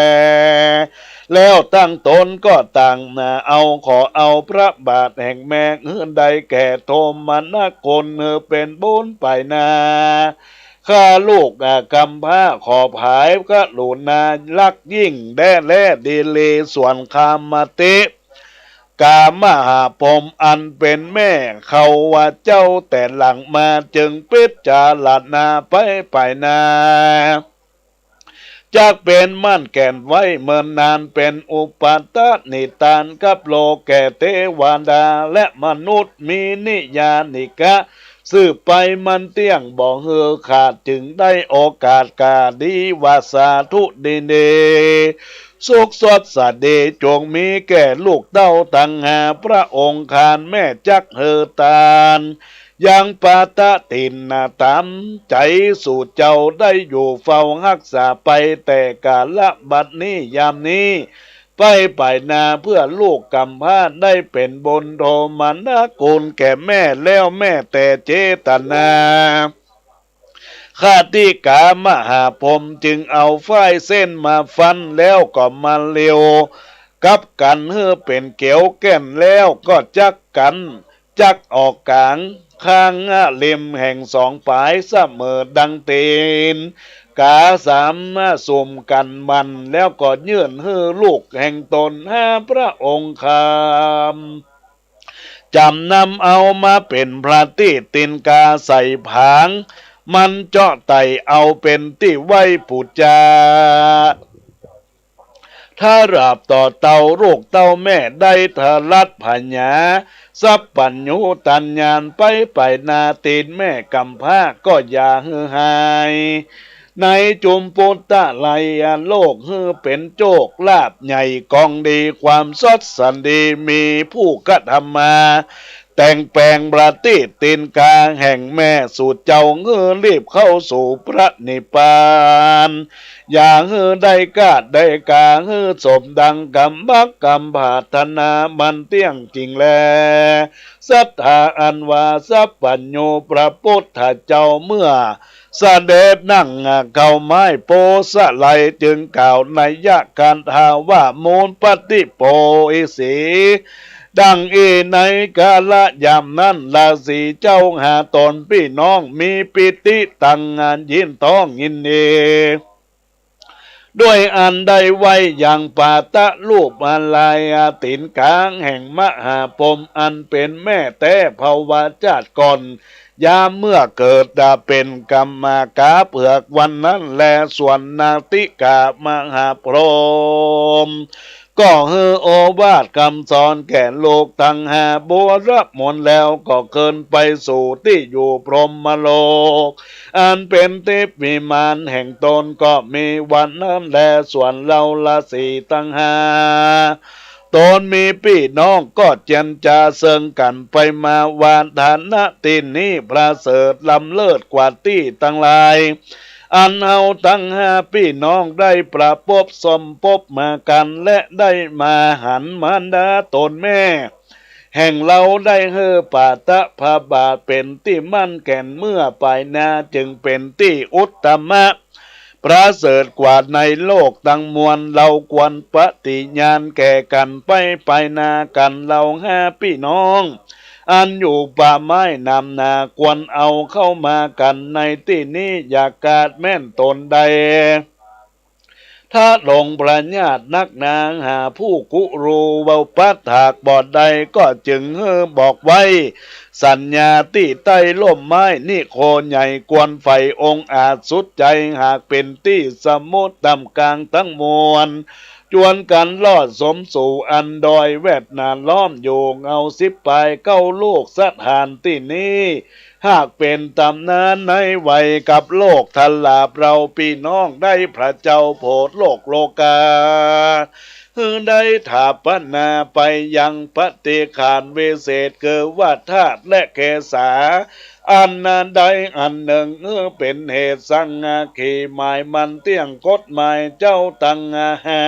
แล้วตั้งต๋นก็ต่างหน้าเอา ขอเอาพระบาทแห่งแม่หื้อได้แก่โทมนัสกุล หื้อเป๋นบุญไปหน้า ข้าลูกกำพร้าขอผายกรุณารักยิ่งแด่แลดีหลี ส่วนคามติ กามหาพรหมอันเป๋นแม่ข้าพเจ้าแต่หลังมา จึงพิจารณาไปไปหน้า จักเป๋นม่านแก่นไว้เมินนาน เป๋นอุปัฏฐานิทานกับโลกแก่เตวดาและมนุษย์ มีนิยานิกะ สืบไปมั่นเตี้ยงบ่หื้อขาด จึงได้โอกาสก๋าดีว่าสาธุดีเด สุขสดสดีจงมีแก่ลูกเต้าตังห้าพระองค์คาน แม่จักหื้อตานยังปาตะตินนาต๋ามใจ๋ สู่เจ้าได้อยู่เฝ้าฮักษาไปแต่กาละบัดนี้ยามนี้ ไปไปหน้า เพื่อลูกกำพร้าได้เป๋นบุญโทมนัสกุลแก่แม่ แล้วแม่แต่เจตนา คติกามหาพรหมจึงเอาฝ้ายเส้นมาฟัน แล้วก็มาเลียวกับกั๋นหื้อเป๋นเกลียวแก่น แล้วก็จักกั๋น จักออกก๋างข้างริมแห่งสองป๋ายเสมอดังตีนก๋าสามสุมกั๋นมั่น แล้วก็ยื่นหื้อลูกแห่งต๋นห้าพระองค์คาม จ๋ำนำเอามาเป๋นพระตี้ตีนก๋าใส่ผาง มันเจาะไต่เอาเป๋นตี้ไหว้ปู๋จา ถ้าหลาบต่อเต้าลูกเต้าแม่ได้ทะลัดผญา สัพพัญญูตัญญาณไปไปนา ตีนแม่กำพร้าก็อย่าหื้อหาย ในจุมปุตตะไลยโลก หื้อเป๋นโจคลาภใหญ่กองดี ความสดสันดีมีผู้กระทำมา แต่งแปลงประติตีนกาแห่งแม่สู่เจ้า หื้อรีบเข้าสู่พระนิพพาน อย่าหื้อได้กาดได้กา หื้อสมดังกำมักกำผาถนา มันเตี้ยงจริงแล ศรัทธาอันว่าสัพพัญญูพระปุทธเจ้า เมื่อเสด็จนั่งเข้าไม้โพธิ์สาลี จึงกล่าวนัยยะคาถาว่า มุปปาทิโพธิสี ดังอี้ ในกาละยามนั้น ฤๅษีเจ้าห้าต๋นปี้น้อง มีปีติตังยินต้องยินดี ด้วยอันได้ไหว้ยังปาทะรูปลายตีนกาแห่งมหาพรหม อันเป๋นแม่แต๊ภวชาติก่อน ยามเมื่อเกิดเป๋นกรรมกาเผือกวันนั้นแล ส่วนนาทิกะมหาพรหม ก็หื้อโอวาทกำสอนแก่ลูกตังห้าบุรมนแล้ว ก็คืนไปสู่ตี้อยู่พรหมโลก อันเป๋นทิพย์วิมานแห่งต๋น ก็มีวันนั้นแล ส่วนเฮาฤๅษีตังห้าต๋นมีปี้น้อง ก็เจียรจาเซิงกั๋นไปมาว่า ฐานะตี้นี้ประเสริฐล้ำเลิศกว่าตี้ตังหลาย อันเฮาตังห้าปี้น้องได้ประปบสมปบมากั๋น และได้มาหันมารดาต๋นแม่แห่งเฮา ได้หื้อปาทะพระบาทเป๋นตี้มั่นแก่นเมื่อไปหน้า จึงเป๋นตี้อุตตมะประเสริฐกว่าในโลกตังมวล เฮาควรปฏิญาณแก่กั๋นไปไปหน้ากั๋น เฮาห้าปี้น้อง อันอยู่ป่าไม้นำนา ควรเอาเข้ามากั๋นในตี้นี้ อย่ากาดแม่นต๋นใด ถ้าหลงประหยัดนักหนา หาผู้กุรูเว้าปัดหากบ่ได้ ก็จึงหื้อบอกไว้สัญญาตี้ใต้ร่มไม้นิโคใหญ่ ควรใฝ่องอาจสุดใจ๋ หากเป๋นตี้สมมุติต่ำกลางตังมวล จวนกั๋นลอดสมสู่อันดอยแวดนาล้อมอยู่ เงาสิบปลายเก้าลูกสถานตี้นี้ หากเป๋นต๋ำนานในวัยกับโลก ถ้าหลาบเฮาปี้น้องได้พระเจ้าโผดโลกโลกา หื้อได้ถาปนาไปยังปฏิฆาณวิเศษ คือว่าธาตุและเกศา อันนั้นใดอันนึ่ง หื้อเป๋นเหตุสังอาคีหมายมันเตี้ยงกฎหมายเจ้าตังห้า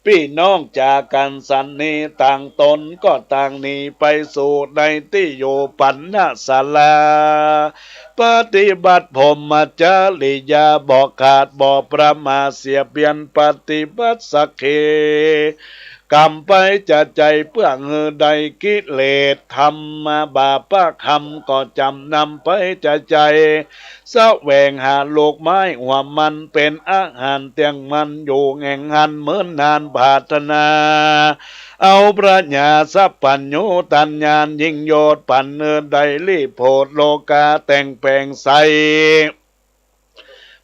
ปี้น้องจากกั๋นสันนี้ ต่างต๋นก็ต่างหนีไปสู่ในตี้อยู่ปัณณศาลา ปฏิบัติพรหมจริยา บ่ขาดบ่ประมาทเสียเปียน ปฏิบัติสักขีกรรมไปจะใจ๋ เปื้อหื้อได้กิเลสธรรมบาปกรรม ก็จ๋ำนำไปจะใจ๋ แสวงหาลูกไม้หัวมันเป๋นอาหารเตี้ยงมันอยู่แห่งหั้นเมินนาน ผาถนาเอาพระญาสัพพัญญูตัญญาณยิ่งยศ ปันเนินได้ลีโผดโลกาแต่งแปลงใส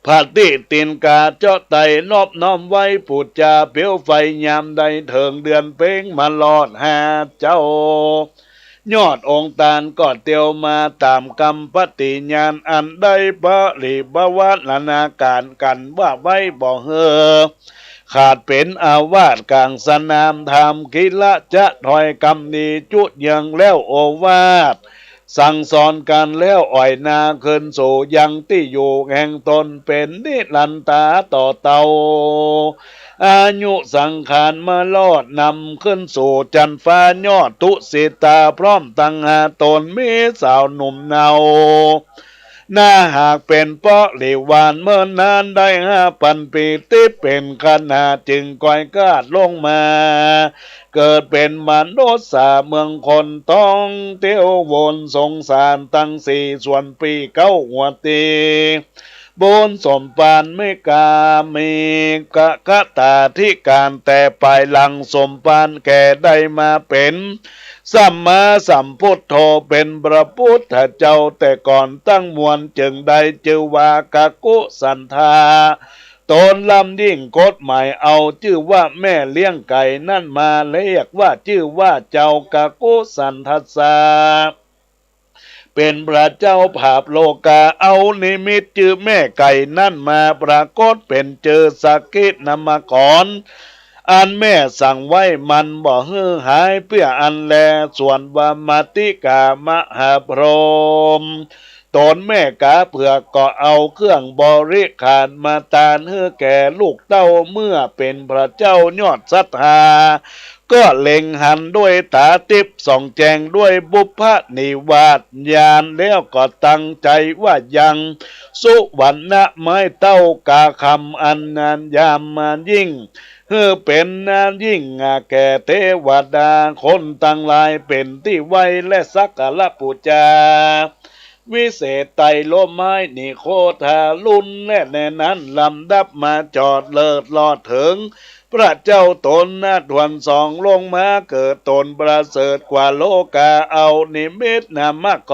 ผะติตินกาเจาะไตนอบน้อมไหว้ปู๋จาเปียวไฟ ยามได้เถิงเดือนเพ็งมาลอดห้าเจ้า ยอดองค์ตานก็เตียวมาต๋ามกำปฏิญาณ อันได้ปริภวรณาก๋านกั๋นว่าไว้ บ่หื้อขาดเป๋นอาวาสก๋างสนาม ถามกิระจะถ้อยกำดีจุเยืองแล้วโอวาทสั่งสอนกั๋นแล้ว อ่อยนาคืนสู่ยังตี้อยู่แห่งต๋นเป๋นนิรันตาต่อเต้า อายุสังขารมาลอดนำขึ้นสู่จั๊นฟ้ายอดทุสิตา พร้อมตังห้าต๋นมีสาวหนุ่มเนา หน้าหากเป๋นปริวารเมินนานได้ห้าปันปี ตี้เป๋นขณาจึงก้อยคาดลงมา เกิดเป๋นมนุษย์สาเมืองคน ต้องเตียววนสงสารตังสี่ส่วนปีเก๊าหัวตี บุญสมภารมีกามีกะกะตาธิการ แต่ปายหลังสมภารแก่ได้มาเป๋นสัมมาสัมพุทโธ เป๋นพระพุทธเจ้าแต่ก่อนตังมวล จึงได้จื้อว่ากักกุสันทา ต๋นลำยิ่งกฎหมายเอาจื้อว่าแม่เลี้ยงไก่นั้นมา เรียกว่าจื้อว่าเจ้ากักกุสันทัสสะ เป๋นพระเจ้าผาบโลกา เอานิมิตจื้อแม่ไก่นั้นมาปรากฏเป๋นจื้อสักขินามกร อันแม่สั่งไว้มันบ่หื้อหาย เปื้ออันแล ส่วนว่ามาติกามหาพรหม ต๋นแม่กาเผือกก็เอาเครื่องบริขารมาตานหื้อแก่ลูกเต้า เมื่อเป๋นพระเจ้ายอดศรัทธา ก็เล็งหันด้วยต๋าติ๊บส่องแจ้งด้วยบุพนิวาสญาณ แล้วก็ตั้งใจ๋ว่ายังสุวรรณไม้เต้ากาคำอันงามยิ่ง หื้อเป๋นยิ่งแก่เตวดาคนตังหลายเป๋นตี้ไหว้และสักการะปู๋จา วิเศษไตรโลไม้นิโคทารุณ และแน่นั้นลำดับมาจอดเลิศรอดเถิง พระเจ้าต๋นนะทวนสองลงมาเกิดต๋นประเสริฐกว่าโลกา เอานิมิตนามก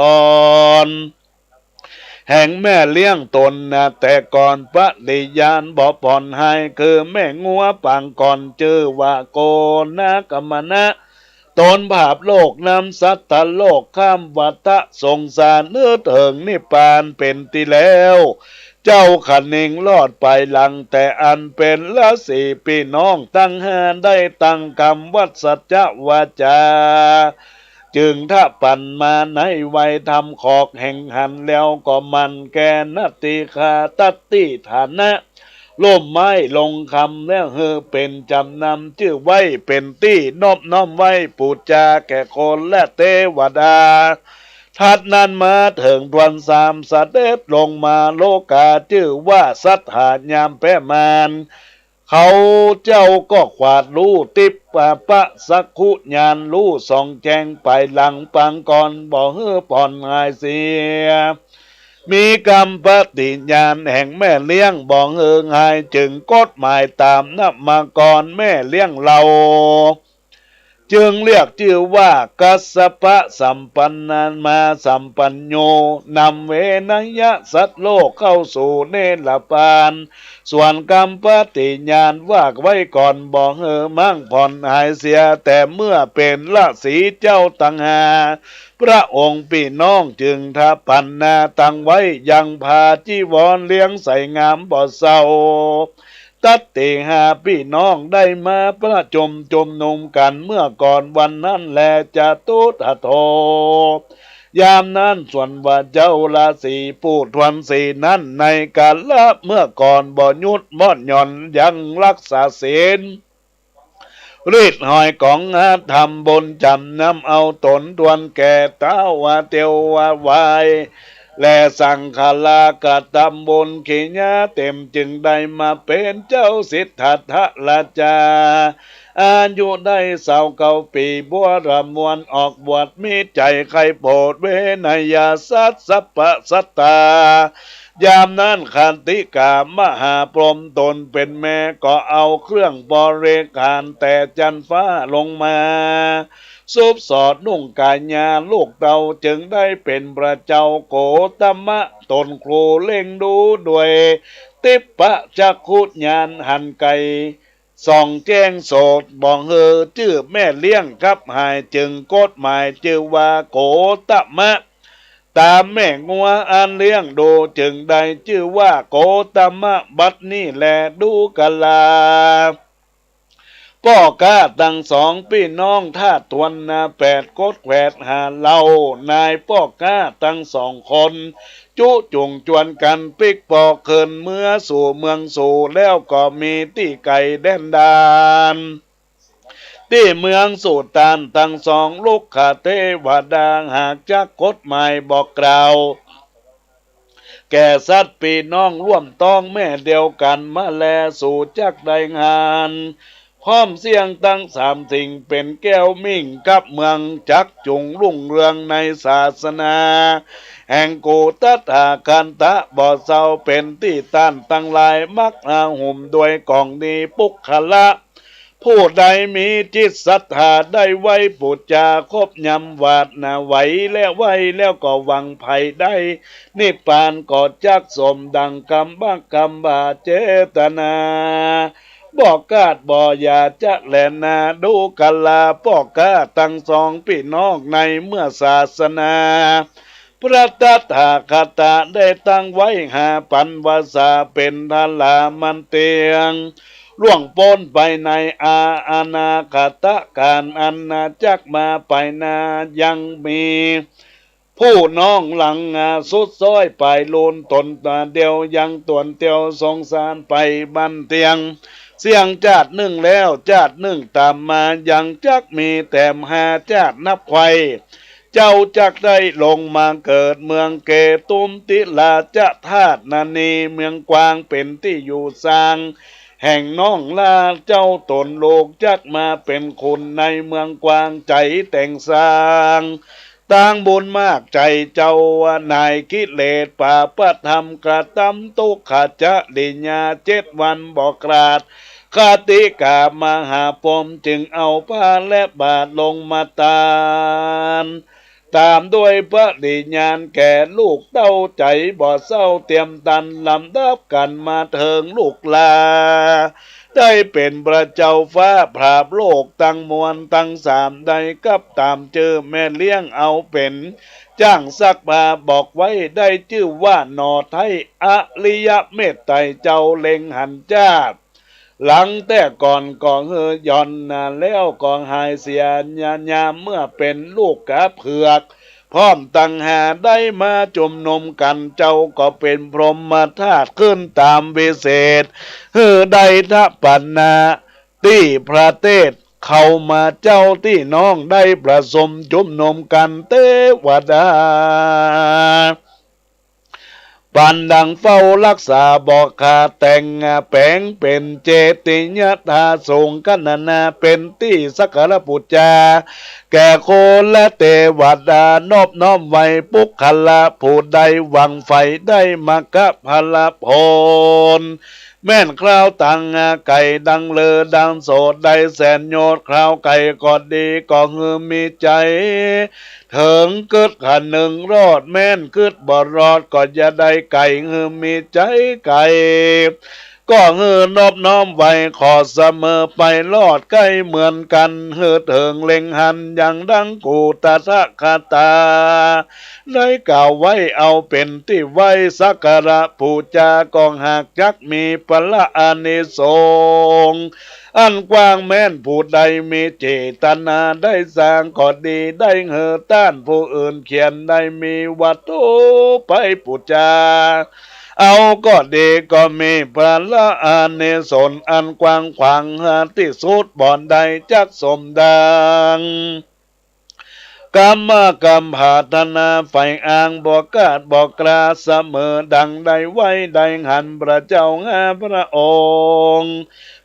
ร แห่งแม่เลี้ยงต๋นนะแต่ก่อนปฏิญาณบ่ผ่อนหาย คือแม่งัวปางก่อนจื้อว่าโกนกมนะ ต๋นผาบโลกนำสัตว์โลกข้ามวัฏสงสาร หื้อเถิงนิพพานเป๋นตี้แล้ว เจ้าขะนิงรอดไปหลัง แต่อันเป๋นราศีปี้น้องตังห้าได้ตั้งกำวัสจะวาจา จึงถะปันมาในวัยทำขอกแห่งหัน แล้วก็หมั่นแก่นัตถิคาตัตถิฐานะ ล่มไม้ลงคำ แล้วหื้อเป๋นจำนำจื้อไว้เป๋นตี้นอบน้อมไหว้ปู๋จาแก่คนและเตวดา ถัดนั้นมาเถิงทวนสามเสด็จลงมาโลกาจื้อว่าสัตถายามแป๊มาน เขาเจ้าก็ขวาดฮู้ติ๊บปะจักขุญาณฮู้ส่องแจ้งไปหลังปางก่อนบ่หื้อผ่อนหายเสีย มีกำปฏิญาณแห่งแม่เลี้ยงบ่หื้อหาย จึงกฎหมายต๋ามนามกรแม่เลี้ยงเฮา จึงเรียกจื้อว่ากัสสปะสัมปันนามาสัมปันโญ นำเวนยสัตว์โลกเข้าสู่นิรพพาน ส่วนกำปฏิญาณว่าไว้ก่อนบ่หื้อมั่งผ่อนหายเสีย แต่เมื่อเป๋นราศีเจ้าตังห้า พระองค์ปี้น้องจึงถะปันนาตังไว้ยังผ้าจีวรเลี้ยงใสงามบ่เศร้า ตัตติห้าปี้น้องได้มาประชุมจุมนุมกั๋นเมื่อก่อนวันนั้นแล จตุตถโถ ยามนั้นส่วนว่าเจ้าราศีผู้ทวนสีนั้นในกาละเมื่อก่อนบ่หยุดบ่หย่อนยังรักษาศีล ฤทธิ์หอยของอาธรรมบุญจำนำเอาต๋นทวนแก่ท้าวเทวาลัย และสังฆราชกระทำบุญขีญาเต็ม จึงได้มาเป๋นเจ้าสิทธัตถราชา อายุได้ซาวเก้าปี บวรมวลออกบวช มีใจ๋ใค่โผดเวนยสัตว์สัพพสัตตา ยามนั้นขันติกามหาพรหมต๋นเป๋นแม่ก็เอาเครื่องบริขารแต่จั๊นฟ้าลงมา สุบสอดนุ่งกายาลูกเต้า จึงได้เป๋นพระเจ้าโกตมะ ต๋นครูเล็งดูด้วยทิพพจักขุญาณหันไก๋ ส่องแจ้งโสตบ่หื้อจื้อแม่เลี้ยงกับหาย จึงกฎหมายจื้อว่าโกตมะ ต๋ามแม่งัวอันเลี้ยงดู จึงได้จื้อว่าโกตมะ บัดนี้แลดูกรา ป้อก๊าตังสองปี้น้องถ้าทวนนาแปดกดแขวดหาเล่า นายป้อก๊าตังสองคน จุจุงจวนกั๋นปิ๊กปอกเขินเมือสู่เมืองสู แล้วก็มีตี้ไก๋แดนดาน ตี้เมืองสูตานตังสอง ลุกขเตวดาหากจักกฎหมายบอกกล่าว แก่สัตว์ปี้น้องร่วมต๊องแม่เดียวกั๋นมาแล สูจักได้งาน พร้อมเสี้ยงตังสามสิ่งเป๋นแก้วมิ่งกับเมือง จักจุงรุ่งเรืองในศาสนา แห่งกูตถาคันตะบ่เศร้า เป๋นตี้ต้านตังหลายมักหาหุ่มด้วยของดีปุคคละ ผู้ใดมีจิตศรัทธาได้ไหว้ปู๋จาครบยำหวาดนาไหวและไหว้แล้วก็หวังใฝ่ได้นิพพานก็จักสมดังกำบักกำบ่าเจตนา บ่คาดบ่อยากจะแลนาดูกะลาป้อข้าตังสองปี้น้องในเมื่อศาสนา พระตถาคตะได้ตั้งไว้ห้าปันวาสาเป๋นทารามันเตียง ล่วงป๊นไปในอา อนาคตะกาลอันนาจักมาไปหน้ายังมี ผู้น้องหลังอาสุดซ้อยปลายลูนต๋นต๋าเดียวยังตวนเตียวสงสารไปบั้นเตียง เสี้ยงจาตินึ่งแล้วจาตินึ่งต๋ามมายังจักมีแถมห้าจาตินับไขว่ เจ้าจักได้ลงมาเกิดเมืองเกตุมติลาจะธาตุนานีเมืองกวางเป๋นตี้อยู่ซางแห่งน้องลาเจ้าต๋นลูกจักมาเป๋นขุนในเมืองกวางใจ๋แต่งสร้าง ตางบุญมากใจ๋เจ้า นายกิเลสปาปธรรมกระตำตุ๊กขจริยาเจ็ดวันบ่ขาด คติกามหาพรหมจึงเอาผ้าและบาตรลงมาตาน ต๋ามด้วยปริญาณแก่ลูกเต้าใจ๋บ่เศร้าเตรียมตันลำดับกั๋นมาเถิงลูกลา ได้เป๋นพระเจ้าฟ้าผาบโลกตังมวลตังสามได้กับต๋ามจื้อแม่เลี้ยงเอาเป๋น จ้างซักผ้าบอกไว้ได้จื้อว่าหน่อไท้อริยเมตไตรเจ้าเล็งหันจาติ หลังแต่ก่อนก็หื้อหย่อนนาแล้วก็หายเสียยายามเมื่อเป๋นลูกกาเผือก พร้อมตังห้าได้มาจุมนุมกั๋นเจ้าก็เป๋นพรหมธาตุขึ้นต๋ามวิเศษ หื้อได้ถะปันนา ตี้ประเทศเขามาเจ้าตี้น้องได้ประชุมจุมนุมกั๋นเตวดา ปานดังเฝ้ารักษาบ่ขาดแต่งแป๋งเป๋นเจติยธาตุสูงกัณณาเป๋นตี้สักการะปู๋จา แก่คนและเตวดานอบน้อมไหว้ปุคคละผู้ใดหวังใฝ่ได้มรรคผลผล แม่นคราวตังไกลดังฤๅดังโสดได้แสนโยชน์ คราวไกลก็ดีก็หื้อมีใจ๋เถิงกึ๊ดคะนึงรอด แม่นกึ๊ดบ่รอดก็อย่าได้ไกล หื้อมีใจ๋ไกล ก็หื้อนอบน้อมไหว้ขอเสมอไปรอดใก้เหมือนกั๋น หื้อเถิงเล็งหันอย่างดังกูตถาคตา ได้กล่าวไว้เอาเป๋นตี้ไหว้สักการะปู๋จากองหากจักมีผละอานิสงส์อันกว้าง แม่นผู้ใดมีเจตนาได้สร้างก็ดี ได้หื้อต้านผู้อื่นเขียน ได้มีวัตถุไปปู๋จาเอาก็ดี ก็มีผละอานิสงส์อันกว้างขวาง หาตี้สุดบ่ได้จักสมดัง กรรมกำผาถนาใฝ่อ้างบ่ขาดบ่คลา เสมอดังได้ไหว้ได้หันพระเจ้าห้าพระองค์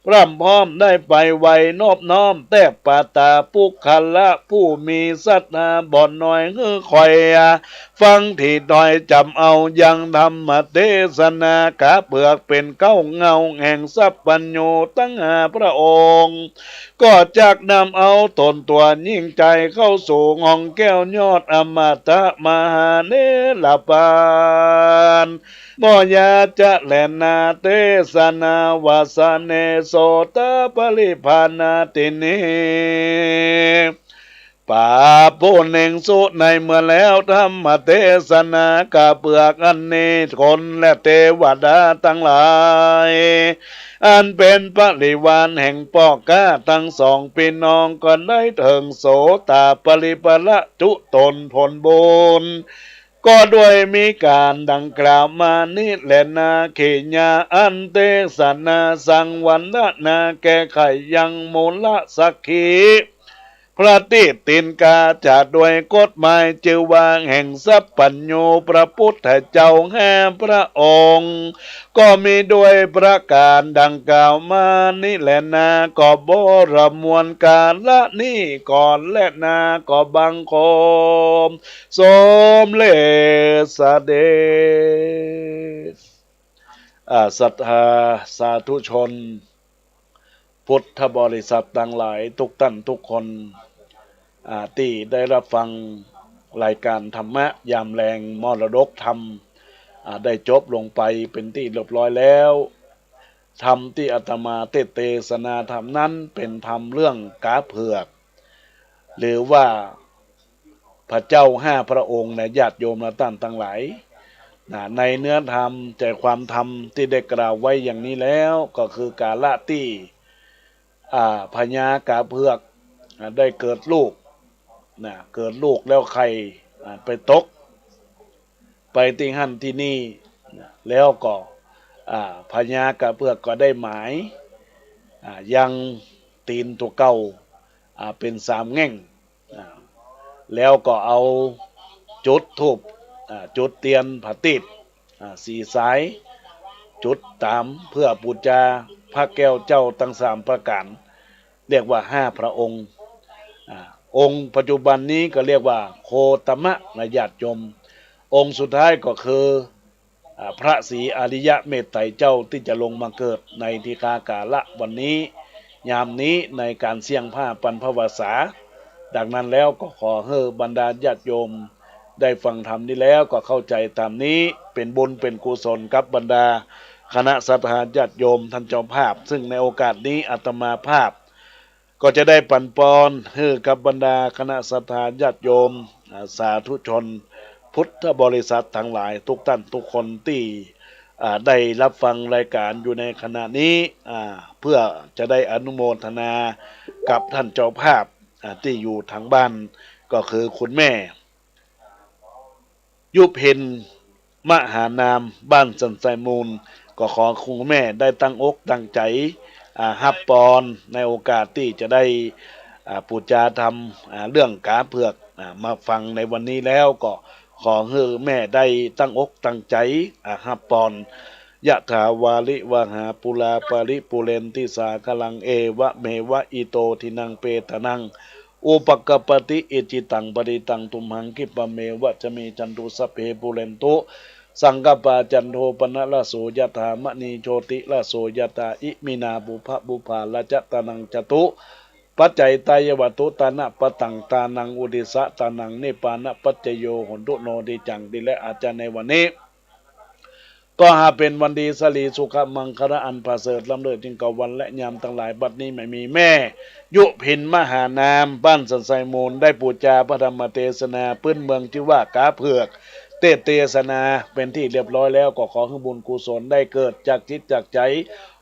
พร่ำพร้อมได้ไปไหว้นอบน้อมแต๊บปาตาปุคคละผู้มีศรัทธาบ่น้อย หื้อคอยฟังตี้ถ้อยจ๋ำเอายังธรรมเตสนากาเปือกเป๋นเก๊าเหง้าแห่งสัพพัญญูตังห้าพระองค์ ก็จักนำเอาต๋นตั๋วยิ่งใจ๋เข้าสู่ห้องแก้วยอดอมตะมหาเนรปาน บ่ยาจะแลนาเตสนาวาสเน โสตปริภานาตินี ปาปุเณงสุ ในเมื่อแล้วธรรมเตสนากาเปือกอันนี้ คนและเตวดาตังหลาย อันเป๋นปริวารแห่งป้อข้าตังสองปี้น้องก็ได้เถิงโสตาปริภละจุตนผลบุญ ก็ด้วยมีก๋านดังกล่าวมานี้แลนา เขยาอันเตสนาสังวรรณนาแก้ไขยังมูลสักขี พระตี้ตินกาจะด้วยกฎหมายจื้อว่าแห่งสัพพัญญูพระปุทธเจ้าห้าพระองค์ ก็มีด้วยประก๋านดังกล่าวมานี้แลนา ก็บรมวลกาละนี้ก่อนแลนา ก็บังคมสมเร็จเสด็จ อ่า ศรัทธาสาธุชน พุทธบริษัทตังหลายทุกต้านทุกคน อ่า ตี้ได้ฮับฟังรายก๋านธรรมะยามแลงมรดกธรรม อ่า ได้จบลงไปเป๋นตี้เรียบร้อยแล้ว ธรรมตี้อาตมาเตสน์เตสนาธรรมนั้นเป๋นธรรมเรื่องก๋าเผือก หรือว่าพระเจ้าห้าพระองค์นะ ญาติโยมและต้านตังหลาย นะ ในเนื้อธรรม ใจ๋ความธรรมตี้ได้กล่าวไว้อย่างนี้แล้ว ก็คือกาละตี้ อ่า พญาก๋าเผือก อ่า ได้เกิดลูก นะ เกิดลูกแล้วไข่ อ่า ไปตก ไปตี้หั้นตี้นี่ นะ แล้วก็ อ่า พญาก๋าเผือกก็ได้หมาย อ่า ยังตี๋นตั๋วเก่า อ่า เป๋นสามแง่ง อ่า แล้วก็เอาจุดธูป อ่า จุดเตียนผาติด อ่า สี่สาย จุดต๋ามเปื้อปู๋จาพระแก้วเจ้าตังสามประก๋าน เรียกว่าห้าพระองค์ อ่า องค์ปัจจุบันนี้ก็เรียกว่าโคตมะนะญาติโยม องค์สุดท้ายก็คือ อ่า พระศรีอาริยะเมตไตรเจ้าตี้จะลงมาเกิดในทีฆากาละวันนี้ ยามนี้ในก๋านเสี้ยงผ้าปันภวสา ดังนั้นแล้วก็ขอหื้อบรรดาญาติโยมได้ฟังธรรมนี้แล้วก็เข้าใจ๋ต๋ามนี้ เป๋นบุญเป๋นกุศลกับบรรดาคณะศรัทธาญาติโยมต้านเจ้าภาพ ซึ่งในโอกาสนี้อาตมาภาพ ก็จะได้ปันปอนหื้อกับบรรดาคณะศรัทธาญาติโยม อ่า สาธุชนพุทธบริษัทตังหลายทุกต้านทุกคนตี้ อ่า ได้ฮับฟังรายก๋านอยู่ในขณะนี้ อ่า เปื้อจะได้อนุโมทนากับต้านเจ้าภาพ อ่า ตี้อยู่ตางบ้าน ก็คือคุณแม่ ยุพิน มหานาม บ้านสันทรายมูล ก็ขอคุณแม่ได้ตั้งอกตั้งใจ๋ อ่า ฮับบอนในโอกาสตี้จะได้ อ่า ปู๋จาธรรม อ่า เรื่องก๋าเผือก อ่า มาฟังในวันนี้แล้ว ก็ขอหื้อแม่ได้ตั้งอกตั้งใจ๋ อ่า ฮับบอน ยะถาวาริวหาปูราปาริปูเรนติสาคารัง เอวะเมวะอิโตทินังเปตานัง อุปกัปปติ อิจฉิตังปฏิตังตุมหัง ขิปปะเมวะสะมิชฌันตุ สัพเพปูเรนตุสังกัปปา จันโทปะนะระโส ยะถา มะณีโชติระโส ยะถา อิมินาปุพพะปุพพา ละจะตานัง จตุปัจจัยตายะวะตุ ตานะปะตัง ตานัง อุทิสะตานัง นิพพานะปัจจโย โหนตุ โนทิจัง ดีและอาจารย์ในวันนี้ ก็หาเป๋นวันดีสะหลีสุขะมังคะละอันประเสริฐล้ำเลิศยิ่งกว่าวันและยามตังหลาย บัดนี้แม่มีแม่ ยุพินมหานาม บ้านสันทรายมูล ได้ปู๋จาพระธรรมเตสนาปื๊นเมืองตี้ว่าก๋าเผือก เตสน์เตสนาเป๋นตี้เรียบร้อยแล้ว ก็ขอหื้อบุญกุศลได้เกิดจากจิตจากใจ๋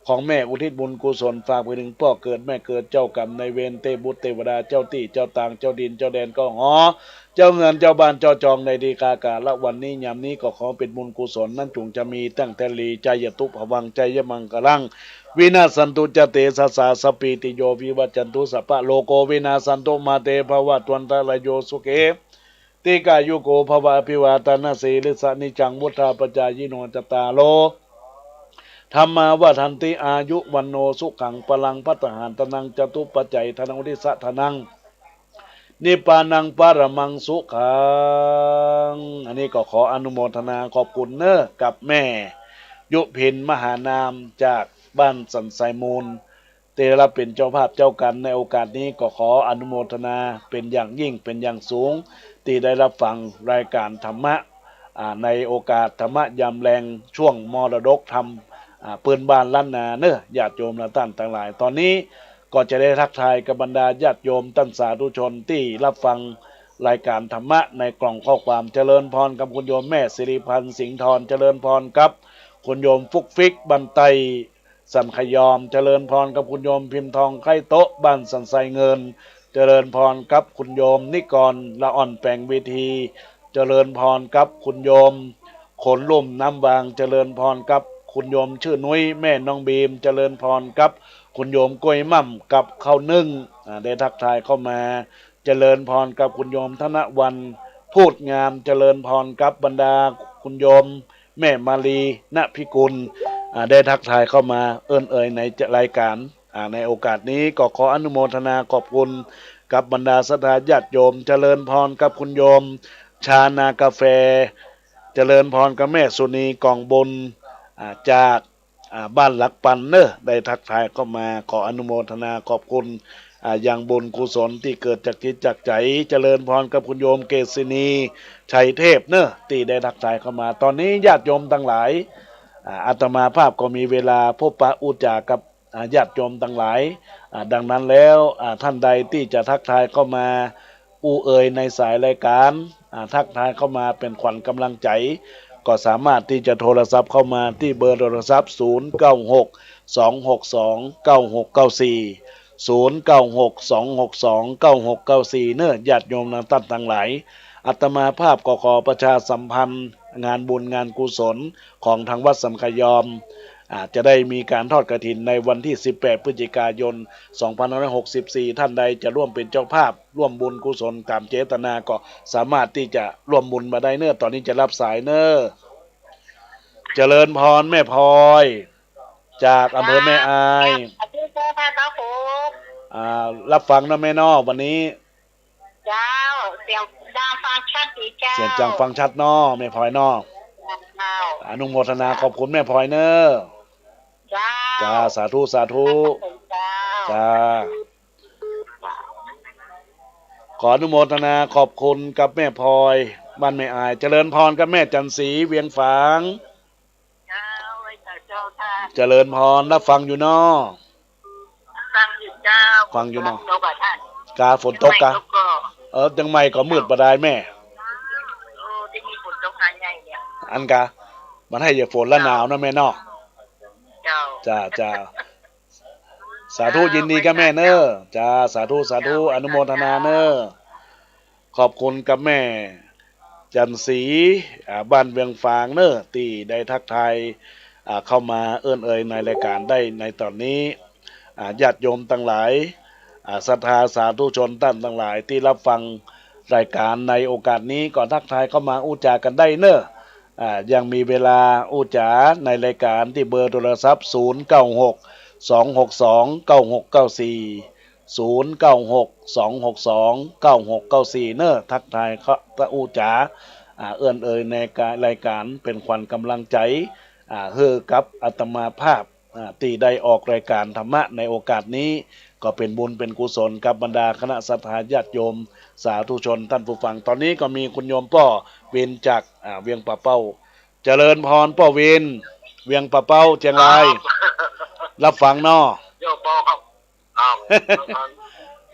ของแม่ อุทิศบุญกุศลฝากไปเถิงป้อเกิดแม่เกิด เจ้ากรรมนายเวร เตบุตรเตวดา เจ้าตี้เจ้าตาง เจ้าดินเจ้าแดน เก้าหอ เจ้าเฮือนเจ้าบ้านเจ้าจอง ในทีฆากาละวันนี้ยามนี้ ก็ขอเป๋นบุญกุศลนั้นจุ่งจะมีตั้งแต่หลี จายะตุภวัง จายะมังคะลัง วินาสสันตุ จะเตสะสา สัพพีติโย วิวัจจันตุ สัพพะโรโค วินาสสันตุ มาเตภะวัตวันตะราโย สุขี ทีฆายุโกภะวะ อภิวาทะนะสีลิสสะ นิจจังวุฑฒาปะจายิโน จัตตาโร ธัมมา วัฑฒันติ อายุ วัณโณ สุขัง พะลัง พัตตาหารทานัง จตุปัจจัยทานัง อุทิสะทานัง นิพพานัง ปะระมัง สุขัง อันนี้ก็ขออนุโมทนาขอบคุณเน้อกับแม่ ยุพินมหานาม จากบ้านสันทรายมูล ตี้ได้ฮับเป๋นเจ้าภาพเจ้ากั๋นในโอกาสนี้ ก็ขออนุโมทนาเป๋นอย่างยิ่งเป๋นอย่างสูง ตี้ได้ฮับฟังรายก๋านธรรมะ อ่า ในโอกาสธรรมะยามแลงช่วงมรดกธรรม อ่า ปื๊นบ้านล้านนาเน้อ ญาติโยมและต้านตังหลาย ต๋อนนี้ก็จะได้ทักทายกับบรรดาญาติโยมต้านสาธุชนตี้ฮับฟังรายก๋านธรรมะในกล่องข้อความ เจริญพรกับคุณโยมแม่สิริพันธ์ สิงห์ทร เจริญพรกับคุณโยมฟุกฟิก บ้านใต้สันขยอม เจริญพรกับคุณโยมพิมพ์ทอง ไคร้โต๊ะ บ้านสันทรายเงิน เจริญพรกับคุณโยมนิกร ละอ่อนแป๋งเวที เจริญพรกับคุณโยม ขนลุ่มน้ำวาง เจริญพรกับคุณโยมชื่อนุ้ย แม่น้องบีม เจริญพรกับคุณโยมกล้วยม่ำกับข้าวนึ่ง อ่า ได้ทักทายเข้ามา เจริญพรกับคุณโยมธนวรรณ พูดงาม เจริญพรกับบรรดาคุณโยมแม่มาลี ณ พิกุล อ่า ได้ทักทายเข้ามา เอิ้นเอ่ยในรายก๋าน อ่า ในโอกาสนี้ก็ขออนุโมทนาขอบคุณกับบรรดาศรัทธาญาติโยม เจริญพรกับคุณโยมชานากาแฟ เจริญพรกับแม่สุนี กองบุญ อ่า จาก อ่า บ้านหลักปันเนาะ ได้ทักทายเข้ามา ขออนุโมทนาขอบคุณ อ่า ยังบุญกุศลตี้เกิดจากจิตจากใจ๋ เจริญพรกับคุณโยมเกษินี ชัยเทพเนาะ ตี้ได้ทักทายเข้ามา ต๋อนนี้ญาติโยมตังหลาย อ่า อาตมาภาพก็มีเวลาพบปะอู้จ๋ากับ อ่า ญาติโยมตังหลาย อ่า ดังนั้นแล้ว อ่า ต้านใดตี้จะทักทายเข้ามา อู้เอ่ยในสายรายก๋าน อ่า ทักทายเข้ามาเป๋นขวัญก๋ำลังใจ๋ ก็สามารถตี้จะโทรศัพท์เข้ามาตี้เบอร์โทรศัพท์ ศูนย์เก้าหก สองหกสอง เก้าหกเก้าสี่ ศูนย์เก้าหก สองหกสอง เก้าหกเก้าสี่ เนาะ ญาติโยมต้านตังหลาย อาตมาภาพก็ขอประชาสัมพันธ์งานบุญงานกุศลของทางวัดสันขยอม อ่า จะได้มีก๋านทอดกฐินในวันตี้ สิบแปด พฤศจิกายน สองพันห้าร้อยหกสิบสี่ ต้านใดจะร่วมเป๋นเจ้าภาพ ร่วมบุญกุศลต๋ามเจตนาก็สามารถตี้จะร่วมบุญมาได้เนาะ ต๋อนนี้จะฮับสายเนาะ เจริญพรแม่พลอย จากอำเภอแม่อาย สวัสดีค่ะ พระครู อ่า ฮับฟังเนาะแม่เนาะ วันนี้ เจ้า เสียงดังฟังชัดดีเจ้า เสียงดังฟังชัดเนาะแม่พลอยเนาะ เจ้า อนุโมทนาขอบคุณแม่พลอยเนาะ เจ้า จ้า สาธุ สาธุ ขอบคุณเจ้า จ้า ขออนุโมทนาขอบคุณกับแม่พลอย บ้านแม่อาย เจริญพรกับแม่จันทร์ศรี เวียงฝาง เจ้า ไหว้สาเจ้าค่ะ เจริญพร ฮับฟังอยู่เนาะ ฟังอยู่เจ้า ฟังอยู่เนาะ ฝนตกอะท่าน กา ฝนตกกา เจียงใหม่ตกก่อ เออ เจียงใหม่ก็มืดบ่ดายแม่ โอ้ ตี้นี่ฝนตกหาดใหญ่เนี่ย อันกา มันหื้อจะฝนละหนาวเนาะแม่เนาะ เจ้า จ้า จ้า สาธุ ยินดีกับแม่เนาะ จ้า สาธุ สาธุ อนุโมทนาเนาะ ขอบคุณกับแม่จันทร์ศรี อ่า บ้านเวียงฝางเนาะ ตี้ได้ทักทาย อ่า เข้ามาเอื้อนเอ่ยในรายก๋านได้ในต๋อนนี้ อ่า ญาติโยมตังหลาย อ่า ศรัทธาสาธุชนต้านตังหลายตี้ฮับฟังรายก๋านในโอกาสนี้ก็ทักทายเข้ามาอู้จ๋ากั๋นได้เนาะ อ่า ยังมีเวลาอู้จ๋าในรายก๋านตี้เบอร์โทรศัพท์ ศูนย์เก้าหก สองหกสอง เก้าหกเก้าสี่ ศูนย์เก้าหก สองหกสอง เก้าหกเก้าสี่ เนาะ ทักทายเข้ามาอู้จ๋า อ่า เอื้อนเอ่ยในก๋าน รายก๋านเป๋นขวัญก๋ำลังใจ๋ อ่า หื้อกับอาตมาภาพ อ่า ตี้ได้ออกรายก๋านธรรมะในโอกาสนี้ ก็เป๋นบุญเป๋นกุศลกับบรรดาคณะศรัทธาญาติโยมสาธุชนต้านผู้ฟัง ต๋อนนี้ก็มีคุณโยมป้อวินจาก อ่า เวียงป่าเป้า เจริญพรป้อวิน เวียงป่าเป้า เจียงราย ครับ ฮับฟังเนาะ เจ้าป้อครับ ครับ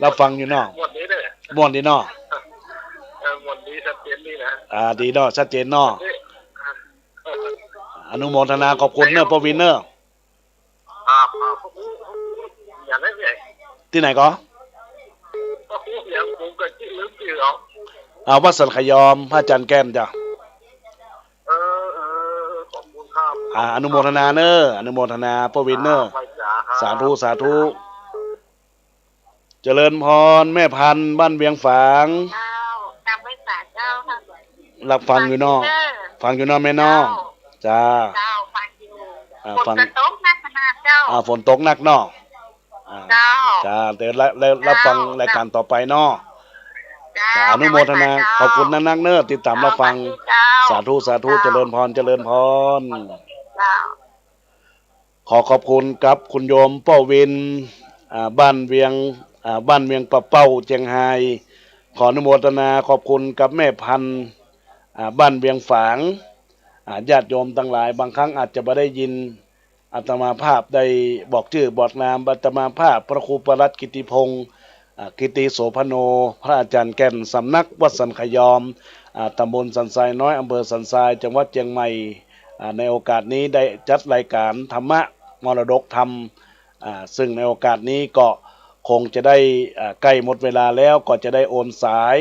ฮับฟังอยู่เนาะ ม่วนดีเนาะ ม่วนดีเนาะ เออ ม่วนดี ชัดเจนดีนะ อ่า ดีเนาะ ชัดเจนเนาะ ชัดเจน อนุโมทนาขอบคุณเนาะป้อวินเนาะ ครับ ครับ อย่างนั้นเนี่ย ตี้ไหนก่อ ก็พูดอย่างผมก็คิดลึกอยู่หรอก อ่า วัดสันขยอม พระอาจารย์แก่นจ้ะ เออ เออ ขอบคุณครับ อ่า อนุโมทนาเนาะ อนุโมทนาป้อวินเนาะ ครับ ไหว้สาครับ สาธุ สาธุ เจริญพรแม่พันธุ์ บ้านเวียงฝาง เจ้า กราบไหว้สาเจ้าค่ะ ฮับฟังอยู่เนาะ ฟังอยู่เนาะแม่เนาะ เจ้า จ้า เจ้า ฟังอยู่ อ่า ฝน ฝนก็ตกหนักขนาดเจ้า อ่า ฝนตกหนักเนาะ อ่า เจ้า จ้า เดี๋ยวละ ละ เจ้า ฮับฟังรายก๋านต่อไปเนาะ เจ้า จ้า อนุโมทนา เจ้า ขอบคุณนักๆเนาะ ติดต๋ามฮับฟัง เจ้า สาธุ สาธุ เจ้า เจริญพร เจริญพร เจ้า ขอขอบคุณกับคุณโยมป้อวิน อ่า บ้านเวียง อ่า บ้านเวียงป่าเป้า เจียงฮาย ขออนุโมทนาขอบคุณกับแม่พันธุ์ อ่า บ้านเวียงฝาง อ่า ญาติโยมตังหลาย บางครั้งอาจจะบ่ได้ยินอาตมาภาพได้บอกจื้อบอกนาม อาตมาภาพพระครูประหลัดกิตติพงษ์ อ่า กิตติโสภโณ พระอาจารย์แก่น สำนักวัดสันขยอม อ่า ตำบลสันทรายน้อย อำเภอสันทราย จังหวัดเจียงใหม่ อ่า ในโอกาสนี้ได้จัดรายก๋านธรรมะมรดกธรรม อ่า ซึ่งในโอกาสนี้ก็คงจะได้ อ่า ใกล้หมดเวลาแล้ว ก็จะได้โอนสาย